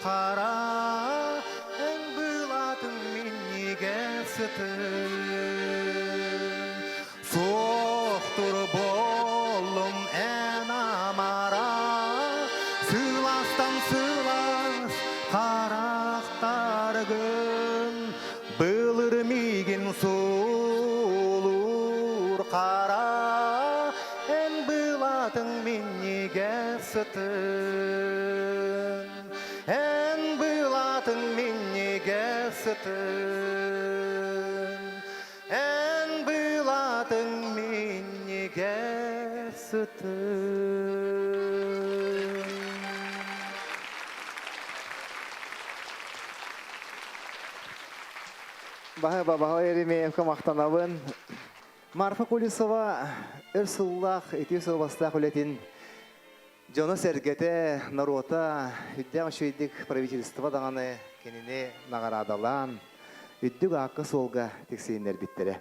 хара, эн былаатыҥ минньигэс сытын. Суохтур буоллум эн амара, сыластан сылаас харахтаргын, былыр миигин суулуур хара, эн былаатыҥ минньигэс сытын, эн былаатыҥ минньигэс сытын. Эн былаатыҥ минньигэс сытын. Баһы бабаһа Еремеевка махтанабын. Марфа Колесова өр сыллаах ити сылбастаах үлэтин дьоно-сэргэтэ, норуота үрдээх үчүгэйдик правительство даҕаны кинини наҕараадалаан, үрдүк аакка-суолга тиксиһиннэрбиттэрэ.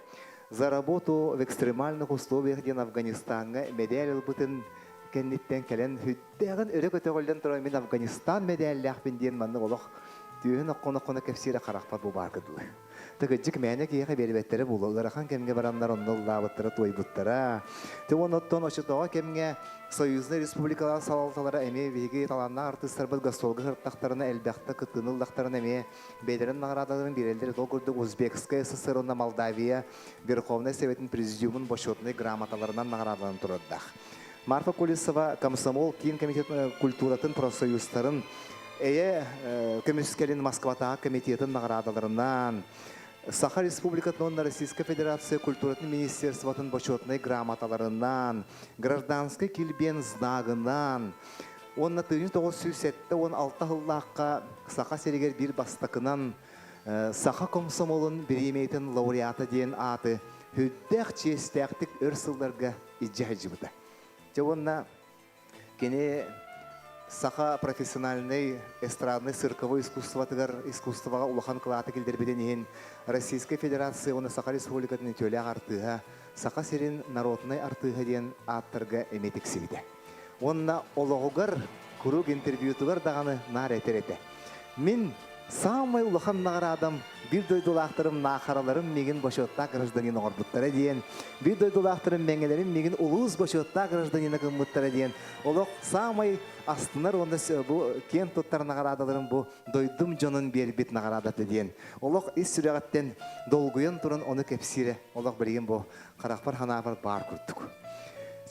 За работу в экстремальных условиях диэн Афганистаҥҥа мэдээл ылбытын кэнниттэн кэлэн сүрдээҕин өрө көтөҕүллэн туран мин Афганистан мэдээллээхпин диэн маннык олох түөһүн оххоно-оххоно кэпсиирэ харахпар бу баар кыдылы. Тыгыдьык мээнэ киһиэхэ биэрбэттэрэ буолуо. Ыарахан кэмҥэ бараннар онно ыллаабыттара, туойбуттара. Те оттон оччотооҕу кэмҥэ Союзнай республикалар салалталара эмиэ биһиги талааннаах артыыстарбыт гастролга сырыттахтарына элбэхтэ кыттыыны ыллахтарына эмиэ бэйэлэрин наҕараадаларын биэрэллэр. Ол курдук Узбекская ССР уонна Молдавия Верховнай Советын Президиумун бочуотунай грамоталарынан наҕараадаланан турардаах. Марфа Колесова комсомол киин комитет культуратын профсоюзтарын Эйэ көмүскэлин Москватааҕы комитетын наҕараадаларынан Саха Республикатын уонна Российскай Федерация культуратын министерствотын бочуотунай грамоталарынан, гражданскай килбиэн знагынан уонна 1976 сыллаахха Саха сиригэр биир бастакынан Саха комсомолун бириэмийэтин лауреата диэн ааты сүрдээх чиэстээхтик өр сылларга илдьэ сылдьыбыта. Дьэ уонна Кини саха профессиональнай эстраднай цирковой искусствотыгар искусствоҕа улахан кылааты киллэрбитин иһин Российскай Федерация уонна Саха Республикатын үтүөлээх артыыһа, Саха сирин народнай артыыһа диэн ааттарга эмиэ тиксибитэ. Уонна олоҕугар куруук интервьютугар даҕаны наар этэр этэ. Мин саамай улахан наҕараадам биир дойдулаахтарым наахараларым миигин бочуоттаах гражданин оҥорбуттара диэн, биир дойдулаахтарым мэҥэлэрим миигин улуус бочуоттаах гражданина гыммыттара диэн, олох саамай астынар уонна бу киэн туттар наҕараадаларым бу дойдум дьонун биэрбит наҕараадата диэн. Олох ис сүрэҕиттэн долгуйан туран ону кэпсиирэ олох билигин бу харахпар ханаабар баар курдук.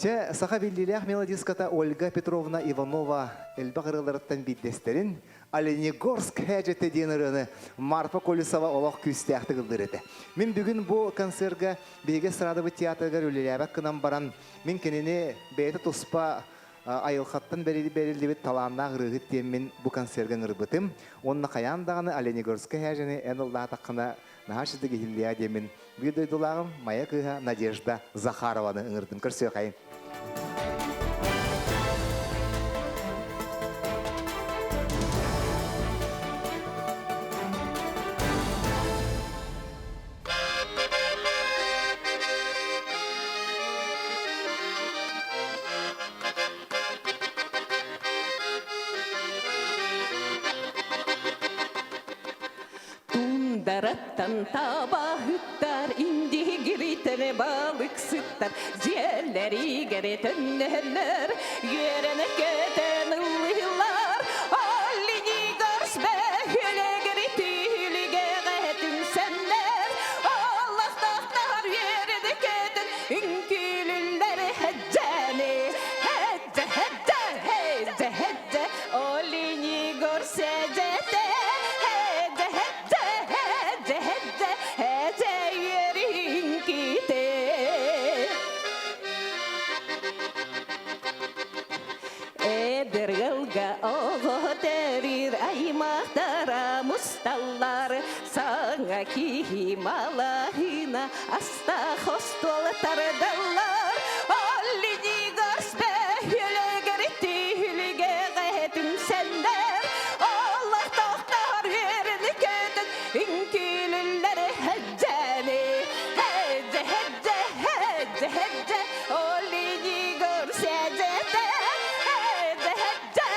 Чэ, саха биллиилээх мелодистката Ольга Петровна Иванова элбэх ырыаларыттан биирдэстэрин Оленегорск һээдьэтэ диэн ырыаны Марфа Колесова олох күүстээхтик ыллыыр этэ. Мин бүгүн бу концерга биһиги эстрадабыт театрыгар үлэлээбэт гынан баран, мин кинини бэйэтэ туспа айылҕаттан бэриллибит талааннаах ырыаһыт диэммин бу концерга ыҥырбытым. Уонна хайаан даҕаны Оленегорскай һээдьэни эн ыллаатаххына наһаа үчүгэй иһиллиэ диэммин биир дойдулааҕым Майа кыыһа Надежда Захарованы ыҥырдым. Көрсүөхайын. Тундараттан табаһыттар, индигириттэн балыксыттар, дьиэлэригэр төннөллөр, үөрэнэ көтөн ыллыыллар. Оленегорск бөһүөлэгэр түһүлгэҕэ түмсэннэр, олохтоохтор үөрэнэ көтөн үҥкүүлүллэр хэддьэни, хэддэ, хэддэ, хэддэ, хэддэ, Оленегор сэдьэтэ, хэддэ, хэддэ, хэддэ, хэддэ, хэддэ үөрүҥкүтэ. Эдэр ыалга оҕо төрүүр аймахтара мусталлар, саҥа киһи малаһына астаах остуол тардаллар. Оленегорс бөһүөлэгэр түһүлгэҕэ түмсэллэр, олохтоохтор үөрэн көтөн үҥкүүлүллэр хэддьэни, хэддьэ, хэддьэ, хэддьэ, хэддьэ, Оленегорс эдьэтэ, хэддьэ, хэддьэ,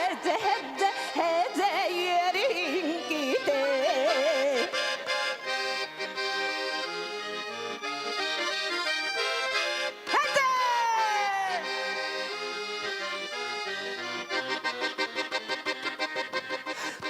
хэддьэ, хэддьэ, хэддьэ үөрүҥкүтэ.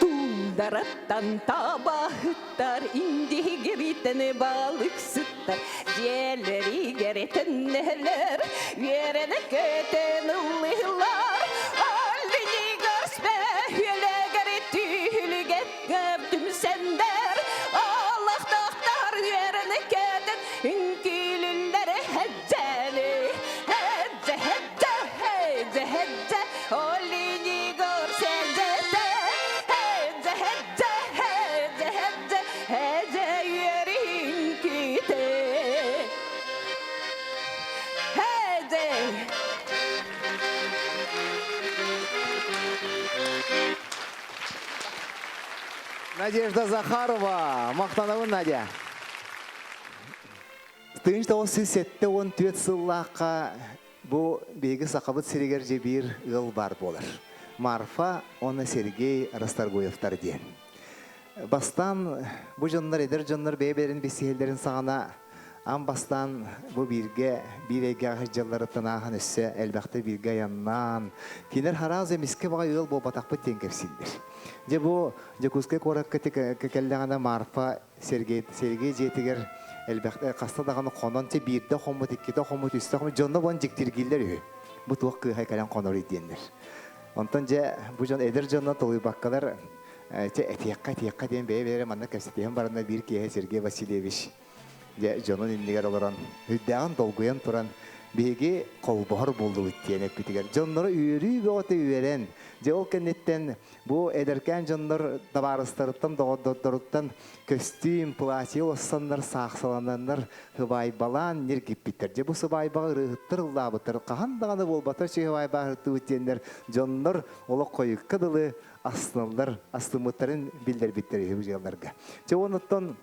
Тундараттан табаһыттар, индигириттэн балыксыттар, дьиэлэригэр төннөллөр, үөрэнэ көтөн ыллыыллар. Оленегорск бөһүөлэгэр түһүлгэ түмсэннэр, олохтоохтор үөрэнэ көтөн үҥкүүлүллэр хэддьэни, хэддьэ, хэддьэ, хэддьэ, хэддьэ, Оленегорск сэдьэтэ, хэддьэ, хэддьэ, хэддьэ, хэддьэ, хэдьэ үөрүҥкүтэ. Хэдьэ! Надежда Захарова, махтанабын Надя. 1974 сыллаахха бу биһиги Сахабыт сиригэр дьэ биир ыал баар буолар. Марфа уонна Сергей Расторгуевтар диэн. Бастаан бу дьоннор эдэр дьоннор бэйэ-бэйэлэрин билсиһэллэрин саҕана аан бастаан бу бииргэ биир эйгэҕэ сылдьалларыттан ааһан өссө элбэхтэ бииргэ айаннаан кинилэр хараас эмискэ баҕай ыал буолбатахпыт диэн кэпсииллэр. Дьэ бу Дьокуускай куоракка кэллэҕинэ Марфа Сергей Сергей дьиэтигэр элбэх хаста даҕаны хонон чэ биирдэ хоммут, иккитэ хоммут, үстэ хоммут дьонно буон дьиктиргииллэр үһү. Бу туох кыыһа кэлэн хоноруй диэннэр. Онтон дьэ бу дьон эдэр дьонно толуйбаккалар чэ этиэххэ этиэххэ диэн бэйэ-бэйэлэрэ манна кэпсэтиһэн баранна биир киэһэ Сергей Васильевич дьэ дьонун иннигэр олорон үрдээҕин долгуйан туран биһиги холбоһор буоллубут диэн эппитигэр дьонноро үөрүү бөҕөтө үөрэн дьэ ол кэнниттэн бу эдэркээн дьоннор табаарыстарыттан доҕордордоруттан көстүүм платье улассаннар саахсалананнар сыбаайбалаан ньиргиппиттэр дьэ бу сыбаайбаҕа ырыаһыттар ыллаабыттар хаһан даҕаны буолбатар сыбаайба ыһыттыбыт диэннэр дьоннор олох хойукка дылы астыналлар астыммыттарын биллэрбиттэр үһү бу дьыалларга дьэ онуттан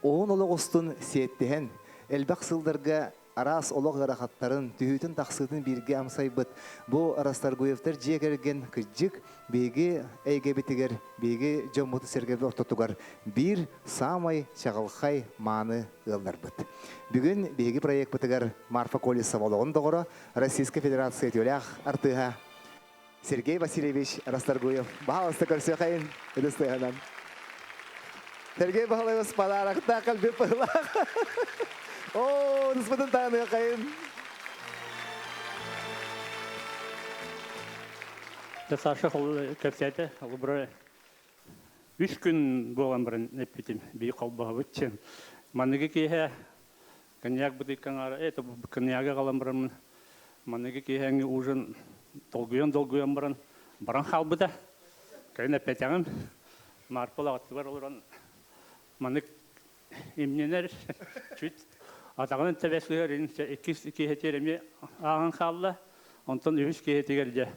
Уһун олох устун сиэттиһэн, элбэх сылларга араас олох ыарахаттарын, түһүүтүн-тахсыытын бииргэ амсайбыт бу Расторгуевтар дьиэ кэргэн кырдьык биһиги эйгэбитигэр, биһиги дьоммут-сэргэбит ортотугар биир саамай чаҕылхай мааны ыалларбыт. Бүгүн биһиги проекпытыгар Марфа Колесова олоҕун доҕоро, Российскай Федерация үтүөлээх артыыһа Сергей Васильевич Расторгуев. Баһаалыста көрсүөхайын ытыстыһынан. Сергей Баһылайбыс подароктаах кэлбит быһылаах. Оо, ытыспытын таһыныахайын. Саша кэпсээтэ, холобура үс күн буолан баран эппитим, бии холбоһобут диэн. Маныгы киэһэ Коньяк бытыыккаҥаара это коньягы аҕалан бараммын маныгы киэһээҥҥи ужин долгуйан-долгуйан баран баран хаалбыта. Кэлин эппэтэҕим. Маарпал аҕаттыбар олорон маннык имнэнэр чуть атаҕынан тэбэ сыһар иккис киэһэтигэр эмиэ ааһан хаалла. Онтон үһүс киэһэтигэр дьэ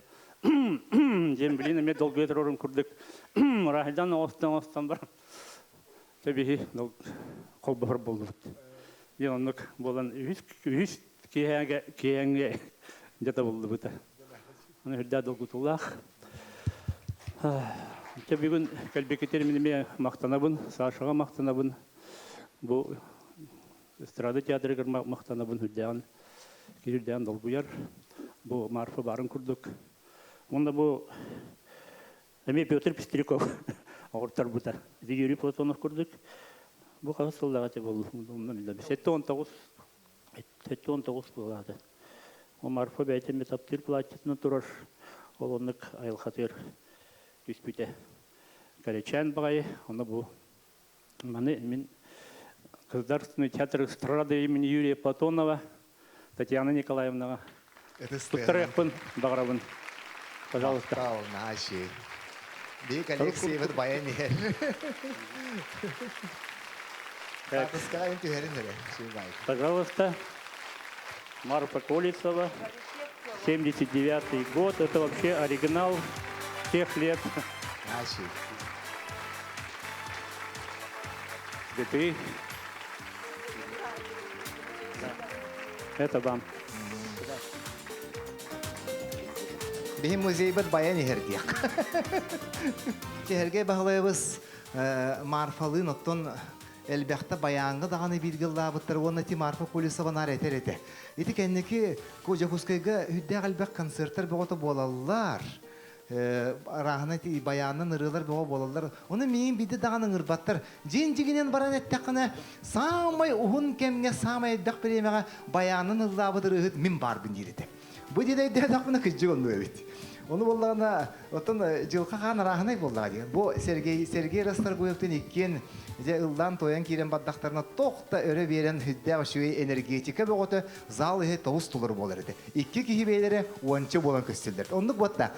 диэн билин эмиэ долгуйа турарын курдук мурайдан оҥостон оҥостон баран Тэбиһи холбоһор буоллубут. Диэн оннук буолан үһүс үһүс киэһээгэ киэһээҥҥэ дьэ табыллыбыта. Аны үрдээ долгутуулаах. Дьэ бүгүн кэлбиккитигэр мин эмиэ махтанабын, Сашаҕа махтанабын. Бу эстрада театрыгар махтанабын үрдээҕин, киһи үрдээҕин долгуйар. Бу Марфа баарын курдук. Уонна бу эмиэ Петр Пестряков оҕуртарбыта. Ити Юрий Платонов курдук. Бу хаһыс сыллааҕы этэ буолла? 79 79 буолаата. Ол Марфа бэйэтэ эмиэ таптыыр платьетынан турар. Ол оннук айылҕатыгар түспүтэ. Кэрэчээн баҕайы, ону бу маны мин Государственный театр эстрады имени Юрия Платонова Татьяна Николаевнаҕа туттарыахпын баҕарабын. Пожалуйста. Наши. Бии коллекциябыт баян иһэр. Хаатыскаҕа түһэрин эрэ. Пожалуйста. Марфа Колесова, 79 год. Это вообще оригинал тех лет. Наши. Где ты? Это вам. Биһи музейбыт баян иһэр диэх. Киһэргэ баһылайбыз Марфалыын оттон элбэхтэ баяҥҥа даҕаны бииргэ ыллаабыттар уонна ти Марфа Колесова наар этэр этэ. Ити кэнники Дьокуускайга үрдээх элбэх концерттар бөҕөтө буолаллар. Арааһына ити баянынан ырыалар бөҕө буолаллар. Ону миигин биирдэ даҕаны ыҥырбаттар. Дьиҥ дьиҥинэн баран эттэххинэ, саамай уһун кэмҥэ, саамай элбэх бириэмэҕэ баянынан ыллаабыт ырыаһыт мин баарбын диир этэ. Бу диэн өйдөөтөхпүнэ кырдьык оннук эбит. Ону буоллаҕына, оттон дьылҕа хаан арааһынай буоллаҕа дии. Бу Сергей, Сергей Расторгуевтыын иккиэн дьэ ыллаан-туойан киирэн бардахтарына туох да өрө биэрэн сүрдээх үчүгэй энергетика бөҕөтө зал иһэ тоҕус толору буолар этэ. Икки киһи бэйэлэрэ уонча буолан көстөллөр. Оннук буотта.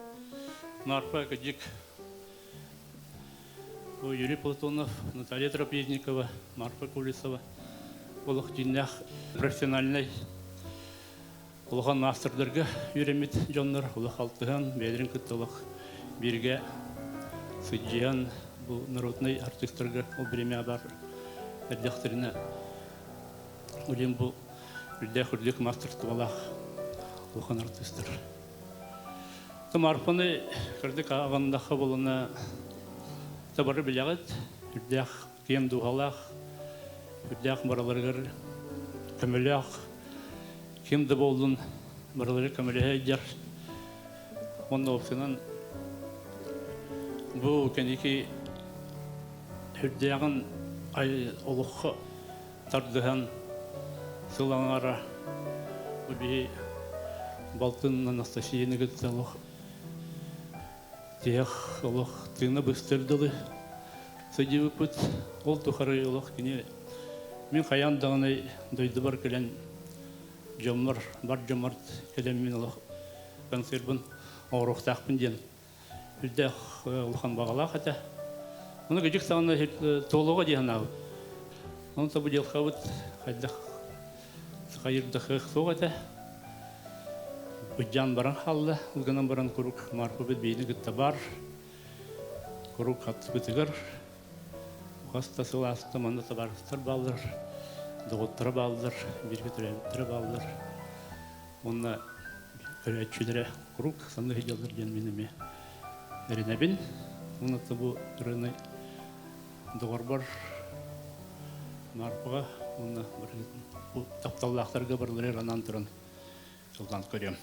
Марфа Кадик, Юрий Платонов, Наталья Трапезникова, Марфа Колесова олох дьиҥнээх профессиональнай улахан маастардарга үөрэммит дьоннор олох алтыһан, бэйэлэрин кытта олох бииргэ сылдьыһан бу народнай артыыстарга ол бириэмэ баар эрдэхтэринэ Улин бу үрдээх үрдүк маастарыстыбалаах улахан артыыстар. Марфаны кырдык ааҕыннахха буолана табары билэҕит, үрдээх киэҥ дууһалаах, үрдээх барыларыгар көмөлөөх, ким да буоллун барылары көмөлөһө илдьэр. Уонна уопсайынан бу кэнники үрдээҕин олоххо тардыһан сыл аҥаара бу биһи балтын Анастасияны кытта олох тиһэх олох тыына быстар дылы сылдьыбыппыт. Ол тухары олох кини мин хайаан даҕаны дойдубар кэлэн дьоммор бар дьоммор кэлэн мин олох концербын оҥоруохтаахпын диэн үрдээх улахан баҕалаах этэ. Ону кыдьык саҕана туолуоҕа дии санаабыт. Ону бу дьылҕабыт хайдах хайырдахыах суох этэ. Быдьаан баран хаалла. Ол гынан баран куруук Марфабыт биһини кытта баар. Куруук хатыспытыгар хас да сыл ааста манна табаарыстар бааллар, доҕотторо бааллар, бииргэ төрөөбүттэрэ бааллар. Уонна көрөөччүлэрэ куруук саныы сылдьаллар диэн мин эмиэ эрэнэбин. Уонна бу ырыаны доҕорбор Марфаҕа уонна бу тапталлаахтарга барыларыгар анаан туран ыллаан көрүөм.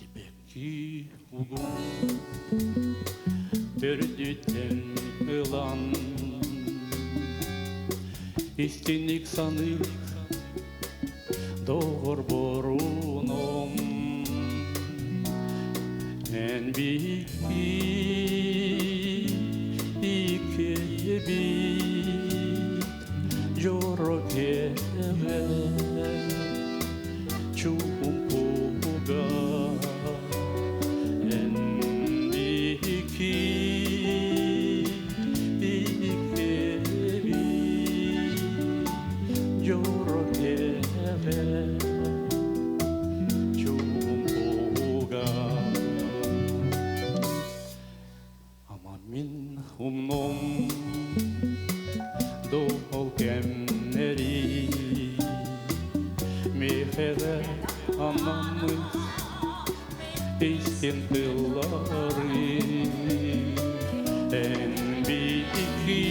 Сибэкки угун төрдүттэн ылан истинник саныыр доҕорборунум эн биһикки иккиэбит дьоро кэҕэ чуумпуга. Мин умнум ду ол кэмнэри Миэхэ анаммыт истин тыллары Эн биһиги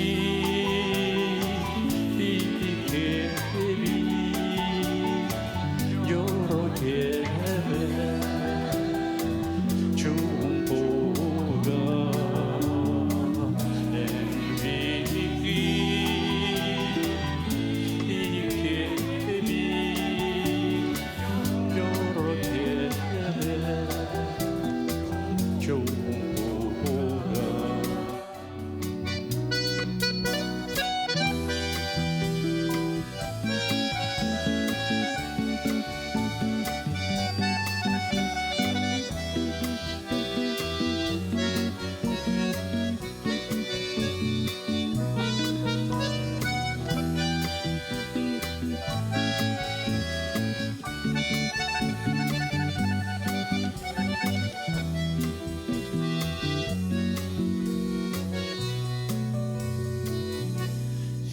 иккиэбит дьоро киэһэ чуумпуга Эн биһиги иккиэбит дьоро киэһэ чуумпуга.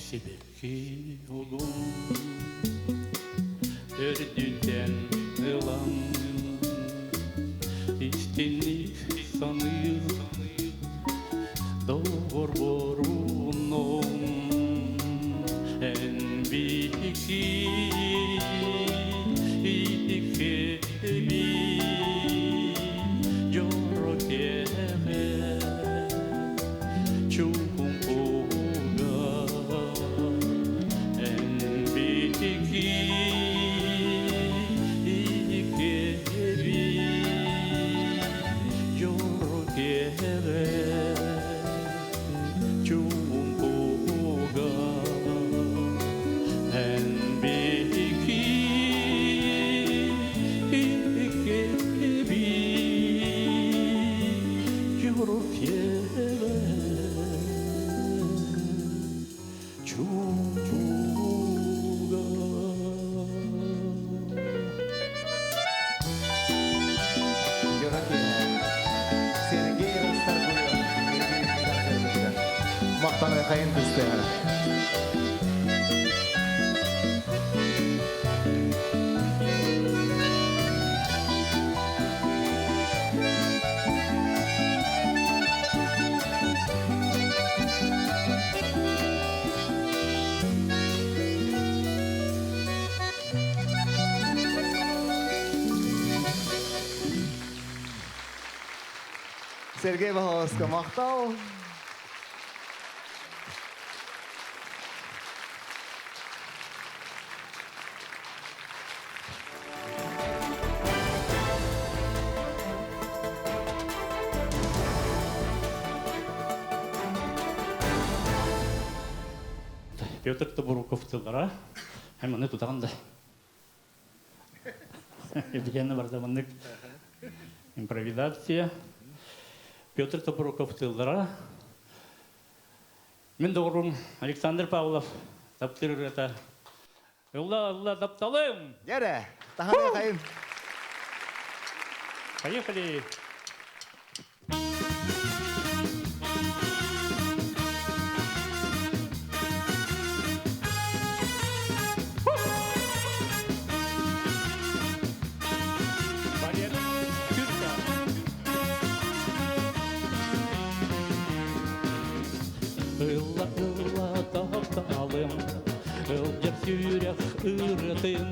Сибэкки угун төрдүттэн ылан истинник саныыр доҕорборунум Эн биһиги иккиэбит дьоро киэһэ чуумпуга Эн биһиги иккиэбит дьоро киэһэ чуумпуга Эн биһиги иккиэбит дьоро киэһэ чуумпуга. Дьоро киэһэ. Сергей Расторгуев. Махтаныаххайыҥ тыстыаҕа. Сергей Баһыласка махтал. Петр Тобуруков тыллара. Һәм аны тутаҕын да. Евгений барда маннык импровизация. Петр Тобуруков тыллара. Мин доҕорум Александр Павлов таптыыр ырыата. Ылла, ылла, тапталым! Дьэрэ, таһаныахайын. Поехали! Балет Тюрка. Ылла, ылла, тапталым, Ылдьар сүрэх ырыатын,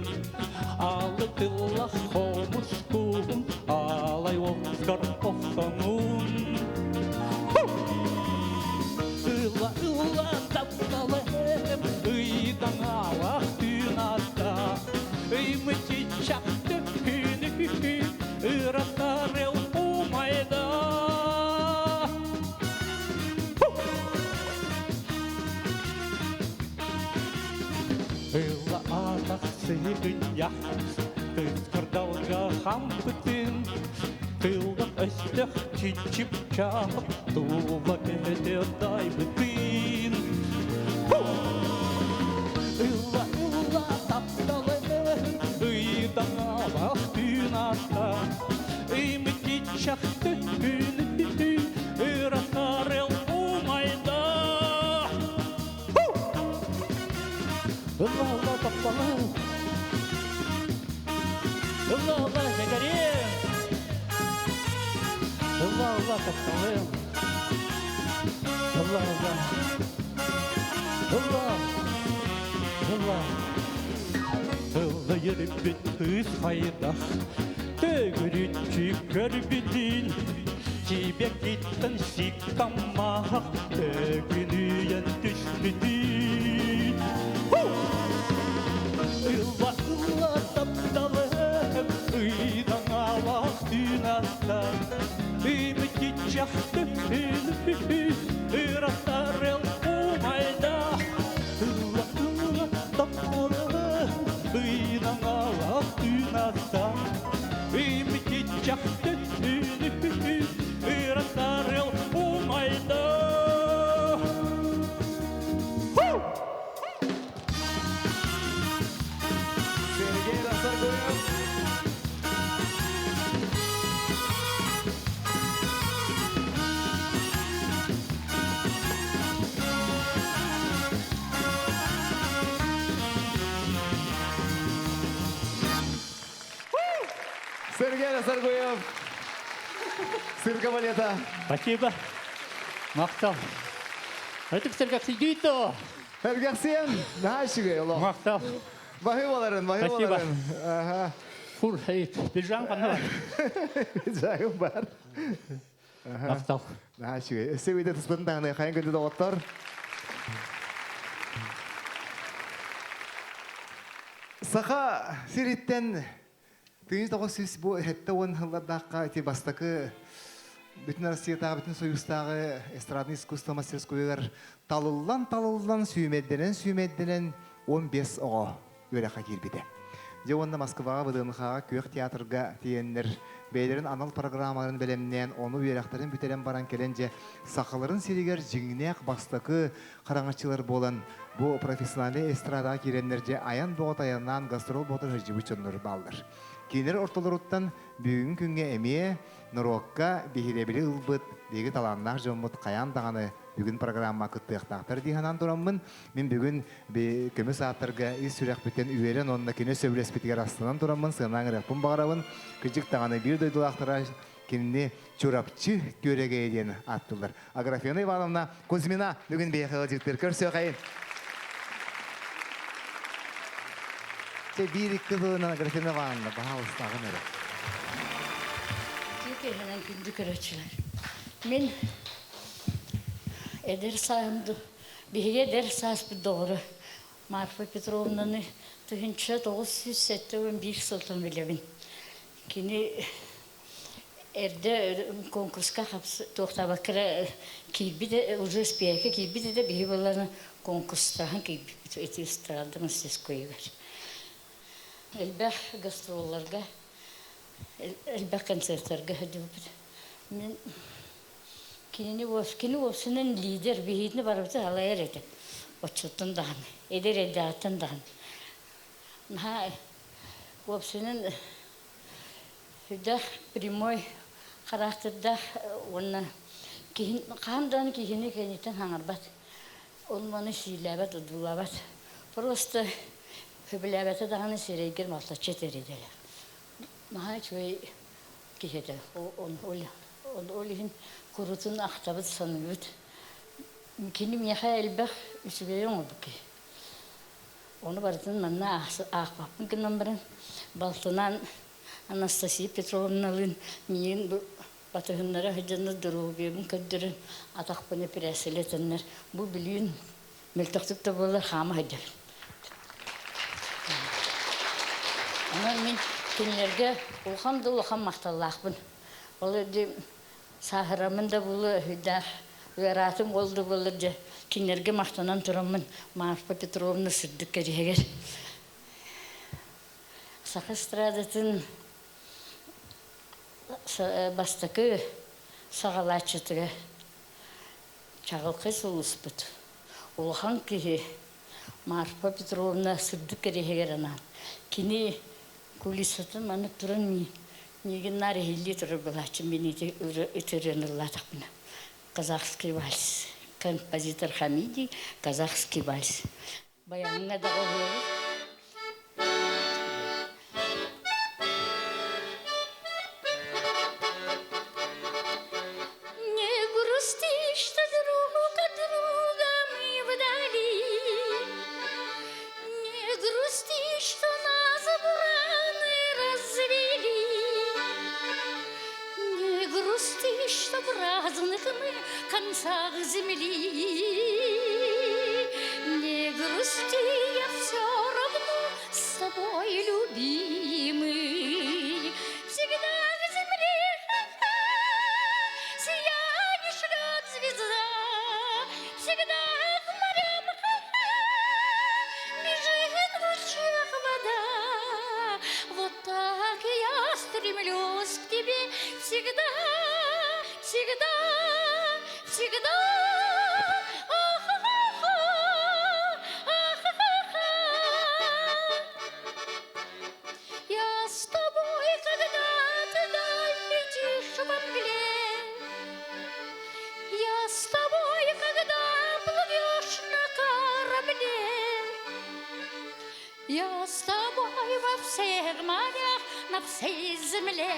Алы тыллах хомускун, Алай оскар охсонун. Ылла, ылла, тапталым, Ыйдаҥалаах түүн ааста, Ыймычычах күнү Ыратар умайда. Ылла атах сыгынньах, Тыскырдалга хампытын, Тылга өстөх чичип-чап, Тула көтөр дайбытын. Ылла, ылла, тапталым, Ыйдаҥалаах түүн ааста, Ыймычычах күнү Ыратар. тапталым. Ылла, ылла. Ылла. Ылла. Ыллайыр бит кыыс хайдах Төгүрүччү көрбүтүн Сибэккиттэн сиккаммаах Төгүнүйэн түспүтүн Ылла, ылла тапталым Ыйдаҥалаах түүн аста Үмүтүччэхтү Ыраттарыл умайда Ылла, ылла тапталым Ыйдаҥалаах түүн аста Үмүтүччэхтү Ыраттарыл умайда Сергей Расторгуев. Сергей Расторгуев. Цирка балета. Спасибо. Махтал. Өтүк сэргэхсийдиито. Сэргэхсийэн, наһаа үчүгэй олох. Махтал. Баһыы боларын, баһыы Спасибо. боларын. Ага. Фур, эй, пиджак ханна бар? Пиджагым бар. Махтал. Наһаа үчүгэй. Өссө биирдэ туспутун даҕаны хайан күндү доҕоттор. Саха сириттэн 1900 бу 70 сыллардаахха ити бастакы бүтүн Россиятааҕы, бүтүн Союзтааҕы эстрадный искусство мастерскойугар талыллан-талыллан, сүүмэрдэнэн-сүүмэрдэнэн 15 оҕо үөрэххэ киирбитэ. Дьэ уонна Москваҕа ВДНХ-ҕа күөх театрга тиийэннэр бэйэлэрин анал программаларын бэлэмнээн, ону үөрэхтэрин бүтэрэн баран кэлэн дьэ сахаларын сиригэр дьиҥнээх бастакы хараҥаччылар буолан бу профессиональнай эстрадаҕа киирэннэр дьэ айан бөҕө тайаннаан гастрол бөҕөтө сылдьыбыт дьоннор бааллар. Кинилэр ортолоруттан бүгүҥҥү күҥҥэ эмиэ норуокка биһирэбили ылбыт биһиги талааннаах дьоммут хайаан даҕаны бүгүн программа кыттыахтаахтар дии санаан тураммын, мин бүгүн көмүс ааттарга ис сүрэхпиттэн үөрэн уонна кини сөбүлэспитигэр астынан тураммын сыанаан ырыахпын баҕарабын. Кырдьык даҕаны биир дойдулаахтара кинини Чурапчы Күөрэгэйэ диэн ааттыыллар. Аграфена Ивановна Кузьмина бүгүн биһиэхэ ыалдьыттыыр. Көрсүөххэйин. Чэ, биир-икки тылынан Аграфена Ивановна, баһаалыста, аҕын эрэ. Киһинэн күндү көрөөччүлэр. Мин эдэр сааһым биһиги эдэр сааспыт доҕоро Марфа Петровнаны 1971 сылтан билэбин. Кини эрдэ конкурска туохтаабакка эрэ киирбит уже спиэкэ киирбит этэ биһи буоллаҕына конкурстааһын киирбиппит ити эстрада мастерскойугар. Элбэх гастролларга, элбэх концертарга сылдьыбыппыт. Мин кинини кини уопсунан лидер биһиитини барыбытын салайар этэ. Оччоттон даҕаны, эдэр эрдэҕиттэн даҕаны. Наһаа уопсунан Сүрдээх прямой характердаах уонна киһи хаһан даҕаны киһини кэнниттэн хаҥарбат. Ол маны сиилээбэт, одуулаабат. Просто сөбүлээбэтэ даҕаны сирэйгэр малтаччы этэр идэлээх. Наһаа үчүгэй киһи этэ. Ол иһин курутун ахтабыт, саныыбыт. Кини миэхэ элбэх үчүгэйи оҥорбут киһи. Ону барытын манна аахпаппын гынан баран, балтынаан Анастасия Петровналыын миигин бу батыһыннара сылдьаннар доруобуйабын көрдөрөн, атахпын эпэрээссийэлэтэннэр бу билигин мөлтөхтүк да буоллар хаама сылдьабын. Онон мин кинилэргэ улахан да улахан махталлаахпын. Ол эрди сааһыраммын да буолуо өһүйдээх ыараатым ол да буоллар дьэ кинилэргэ махтанан тураммын Марфа Петровна сырдык кэриһигэр саха эстрадатын бастакы саҕалааччытыгар чаҕылхай сулуспут улахан киһи Марфа Петровна сырдык кэриһигэр анаан кини кулисатын маннык туран миигин наар иһиллии турар былааччым мин ити ытырыан ыллаатахпына казахский вальс композитор Хамиди казахский вальс баяҥҥа да оһуобут к земли. Не грусти, я все равно с тобой, любимый. Всегда к земле сияние шлет звезда, всегда к морям бежит в лучах вода. Вот так я стремлюсь к тебе всегда, всегда, всегда. Ах-ха-ха, ах-ха-ха. Я с тобой, когда ты даль летишь во мгле. Я с тобой, когда плывешь на корабле. Я с тобой во всех морях, на всей земле.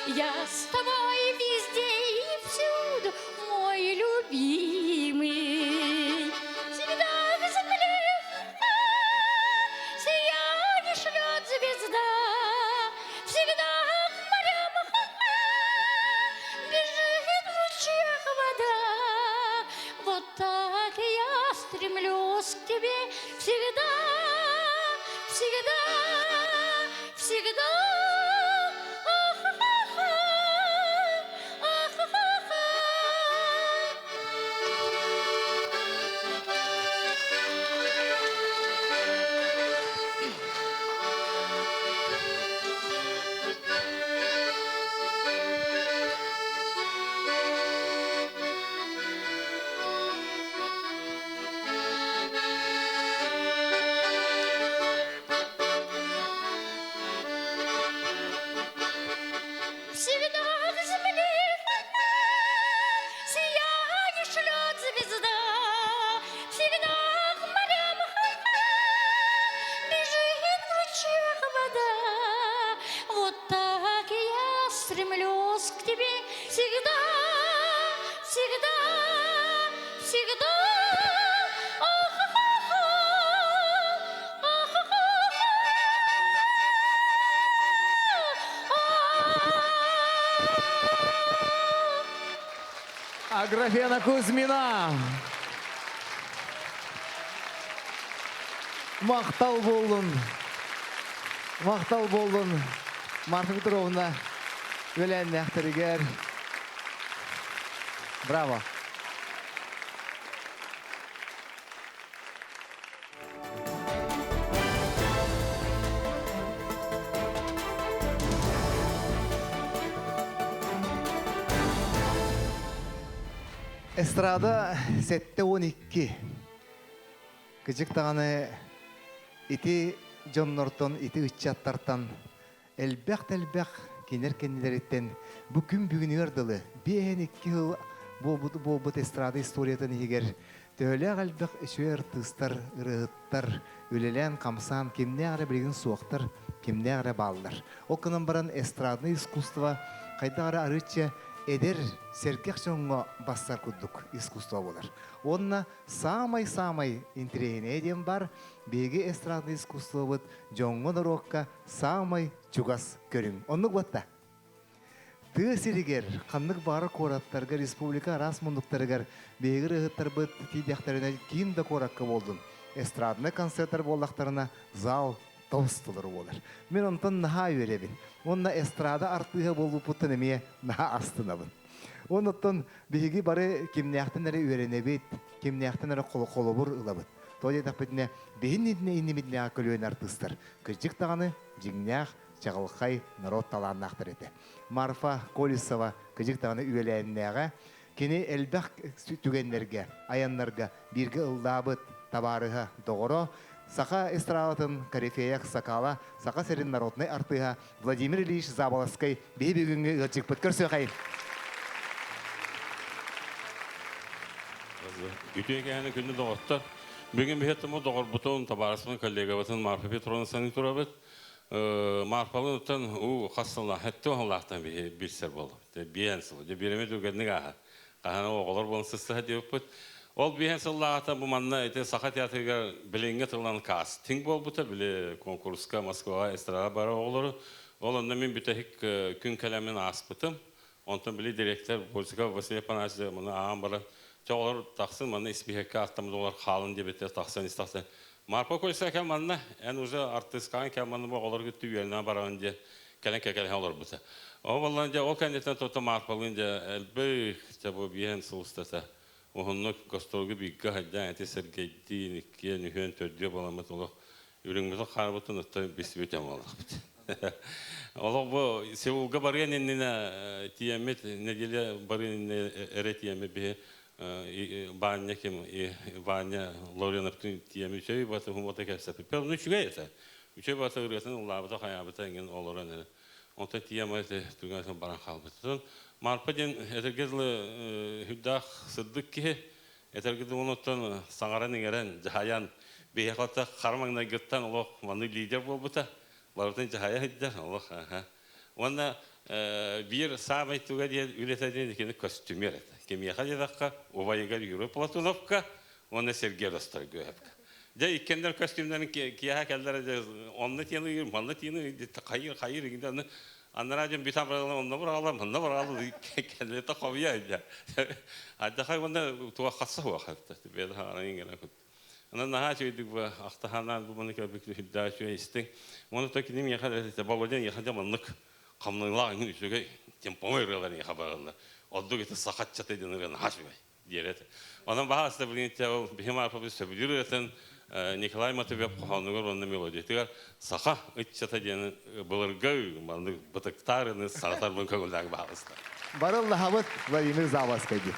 Я с тобой везде и всюду, мой любимый. Всегда к земле сияние шлет звезда, всегда к морям бежит в лучах вода. Вот так я стремлюсь к тебе всегда, всегда, всегда. Ах-ха-ха, ах-ха-ха. Всегда к земле сияние шлет звезда, всегда к морям бежит в ручьях вода. Вот так я стремлюсь к тебе всегда, всегда, всегда. Ах-ха-ха, ах-ха-ха. Аграфена Кузьмина. Махтал буоллун. Махтал буоллун. Марфа Петровна. Үөлээннээхтэригэр. Браво. Эстрада 72. Кырдьык даҕаны ити дьоннортон, ити ыччаттартан элбэх элбэх кинилэр кэннилэриттэн бу күн бүгүнүгэр дылы 52 сыл буолбут буолбут эстрада историятын иһигэр төһөлөөх элбэх үчүгэй артыыстар, ырыаһыттар үлэлээн хамсаан кимнээх эрэ билигин суохтар, кимнээх эрэ бааллар. Ол гынан баран эстрадное искусство хайдах эрэ арыычча эдэр, сэргэх дьоҥҥо бассар курдук искусство буолар. Уонна саамай-саамай интэриэһинэйэ диэн бар, биһиги эстрадное искусствобыт дьоҥҥо-норуокка саамай чугас көрүҥ. Оннук буотта. Тыа сиригэр, ханнык баҕарар куораттарга, республика араас муннуктарыгар биһиги ырыаһыттарбыт тиийдэхтэринэ киин да куоракка буоллун, эстраднай концерттар буоллахтарына зал тобус-толору буолар. Мин онтон наһаа үөрэбин. Уонна эстрада артыыһа буолбуппуттан эмиэ наһаа астынабын. Оннуттан биһиги бары кимнээхтэн эрэ үөрэнэбит, кимнээхтэн эрэ холобур ылабыт. Тоҕо диэтэхпитинэ, биһин иннибитинээҕи көлүөнэ артыыстар кырдьык даҕаны дьиҥнээх, чаҕылхай норуот талааннаахтар этэ. Марфа Колесова кырдьык даҕаны үөлээннээҕэ, кини элбэх түгэннэргэ, айаннарга бииргэ ыллаабыт табаарыһа, доҕоро, саха эстрадатын корифея Сакала, Саха сирин народнай артыыһа Владимир Ильич Заболоцкай биһи бүгүҥҥү ыалдьыппыт көрсүөхэй. Үтүө кэһэни күндү доҕоттор. Бүгүн биһиэттэн доҕорбутун, табаарыспын, коллегабытын Марфа Петровна саныы турабыт. Марфалын оттон уу хас сыллаах, хэттэ сыллаахтан биһи билсэр буолла. Биэн сыл. Дьэ биэрэми түргэнник ааһар. Хаһан оҕолор буолан сыстыһа диэбиппит. Ол биэн сыллааҕыта бу манна ити Саха театрыгар билиҥҥи тылынан кастинг буолбута, били конкурска Москваҕа эстрада бара оҕолору. Ол онно мин бүтэһик күн кэлэммин ааспытым. Онтон били директор Босиков Василий Афанасьевич маны аан баран, чэ олор тахсын манна испииһэккэ ааттаммыт оҕолор хаалын диэбиттэр тахсан истахсан. Марпа Кольца кэл манна, эн уже артыыскаҕын кэл манна бу оҕолорго үөрэнэ бараҕын диэн кэлэн кэкэлэһэ олорбута. Ол буоллан дьэ ол кэнниттэн тута Марпалыын дьэ элбэх дьэ бу биэһэн сыл устата уһуннук гастролга бииргэ сылдьан эти Сергейдиин иккиэн үһүөн төрдүө буоламмыт олох үрүҥмүтүн хаарбытын оттон билсибит буоллахпыт. Олох бу Сеулга барыан иннинэ тиэммит неделя барыан иннинэ эрэ тиэммит биһи Ваня ким Ваня Лоренов тиэми үчүгэй бата хумата кэпсэппит. Ну үчүгэй этэ. Үчүгэй бата ырыатын ыллаабыта хайаабыта эҥин олорон эрэ. Онтон тиэм эти түгэн баран хаалбыт. Марпа диэн этэргэ дылы үрдээх сырдык киһи этэргэ дылы онуттан саҥаран-иҥэрэн, дьаһайан биһиэхэ хара маҥнайгыттан олох маннык лидер буолбута. Барытын дьаһайа сылдьар олох. Уонна биир саамай туга диэн үлэтэ диэн икини костюмер этэ. Кимиэхэ диэтэххэ, убайыгар Юрий Платоновка уонна Сергей Росторгоевка. Дьэ иккиэннэр костюмнарын киэһэ кэллэр дьэ онно тиэн ыйыр, манна тиэн ыйыр, хайыр хайыр игинде аны анараа дьон бүтэн баралар онно баралар, манна баралар кэллэтэ хобуйа дьэ. Адьахай уонна туох хасса хуох бэйэ хаара иҥэрэ кут. Онон наһаа үчүгэйдик бу ахтаһанаан бу маны кэлбит үрдээ үчүгэй истиҥ. Уонна то кини миэхэ этэ Володя миэхэ дьэ маннык хамныылаах иҥин үчүгэй темповой ырыалар миэхэ бараллар. Ордук ити сахатчата диэн ырыа наһаа үчүгэй диэр этэ. Онон баһаалыста билигин ол биһи Марфабыт сөбүлүүр ырыатын Николай Матвеев хоһоонугар уонна мелодиятыгар саха ыччата диэн былыргы маннык бытыктаарыны саҕатарбын көҥүллээҥ баһаалыста. Барыллаһабыт Владимир Заводскай диэн.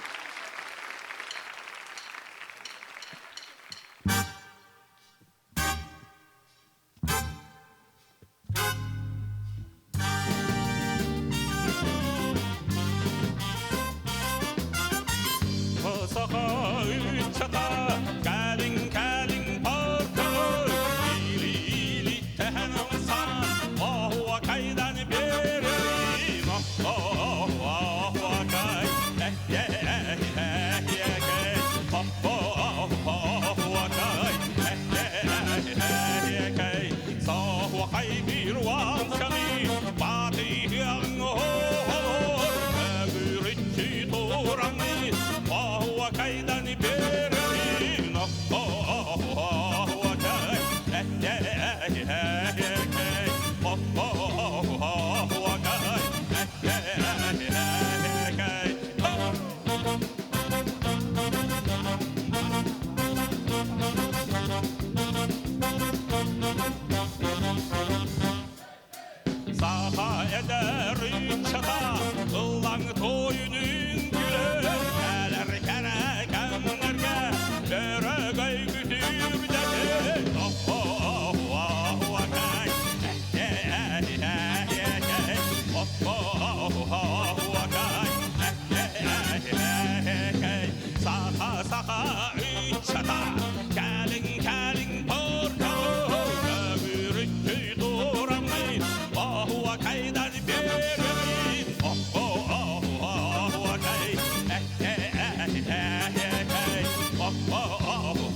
Саха ыччата кэлиҥ кэлиҥ парка или тэһэн ылсан оһуокайдан биэрэрим оһуокай эһиэкэй оһуокай эһиэкэй соһуокай биир уансканы батыһыаҥ оһолор Өгүрүччү тураны оһуокайдан биэрэрин оһуокай эһиэкэй оһуокай эһиэкэй. Саха эдэр ыччата ыллаҥ тойунун күлэр кэлэр кэрэ кэмнэргэ өрөгөй күтүрдэтин оһуокай оһуокай Саха саха ыччата кэлиҥ кэлиҥ порка көбүрүттүй тураммын оһуокайдан биэрэмин оһуокай эһээһээһээһэй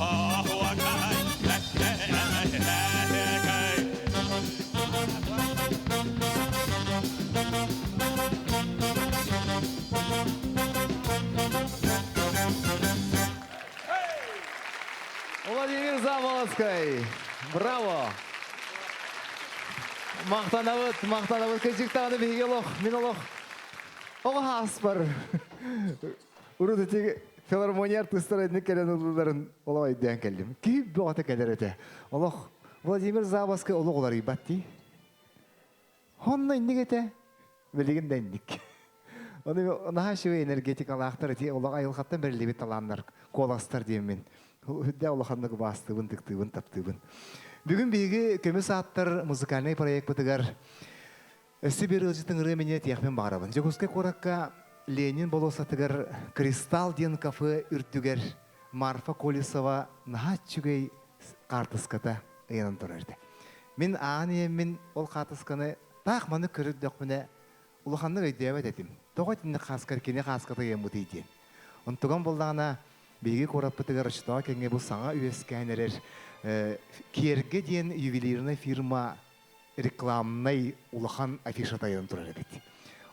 оһуокай эһээһээһээһэй. Владимир Заболоцкай. Браво! Махтанабыт, махтанабыт. Кыдьыктааны биһиги олох, мин олох. Оҕо хааспар. Урут ити филармония артыыстара инник кэлэн ыллыларын олох өйдөөн кэллим. Киһи бөҕөтө кэлэр этэ. Олох Владимир Заболоцкай олох уларыйбат дии. Онно инник этэ, билигин да инник. Ону наһаа үчүгэй энергетикалаахтар ити олох айылҕаттан бэриллибит талааннар, куоластар диэммин. Үрдэ улаханнык убаастыыбын, тыктыыбын, таптыыбын. Бүгүн биһиги Көмүс ааттар музыкальнай проекпытыгар өссө биир ыалдьытын ырыа мине этиэхпин баҕарабын. Дьокуускай куоракка Ленин болуоссатыгар Кристалл диэн кафе үрдүгэр Марфа Колесова наһаа үчүгэй хаартыската ыйанан турар этэ. Мин аан ийэммин ол хаартысканы таах маны көрөрдөхпүнэ улаханнык өйдөөбөт этим. Тоҕо итинник хааскар кини хааската ыйаммытый диэн. Онтуган буоллаҕына биһиги куораппытыгар оччотооҕу кэмҥэ бу саҥа үөскээн эрэр Киэргэ диэн ювелирнай фирма рекламнай улахан афишата ыйан турар эбит.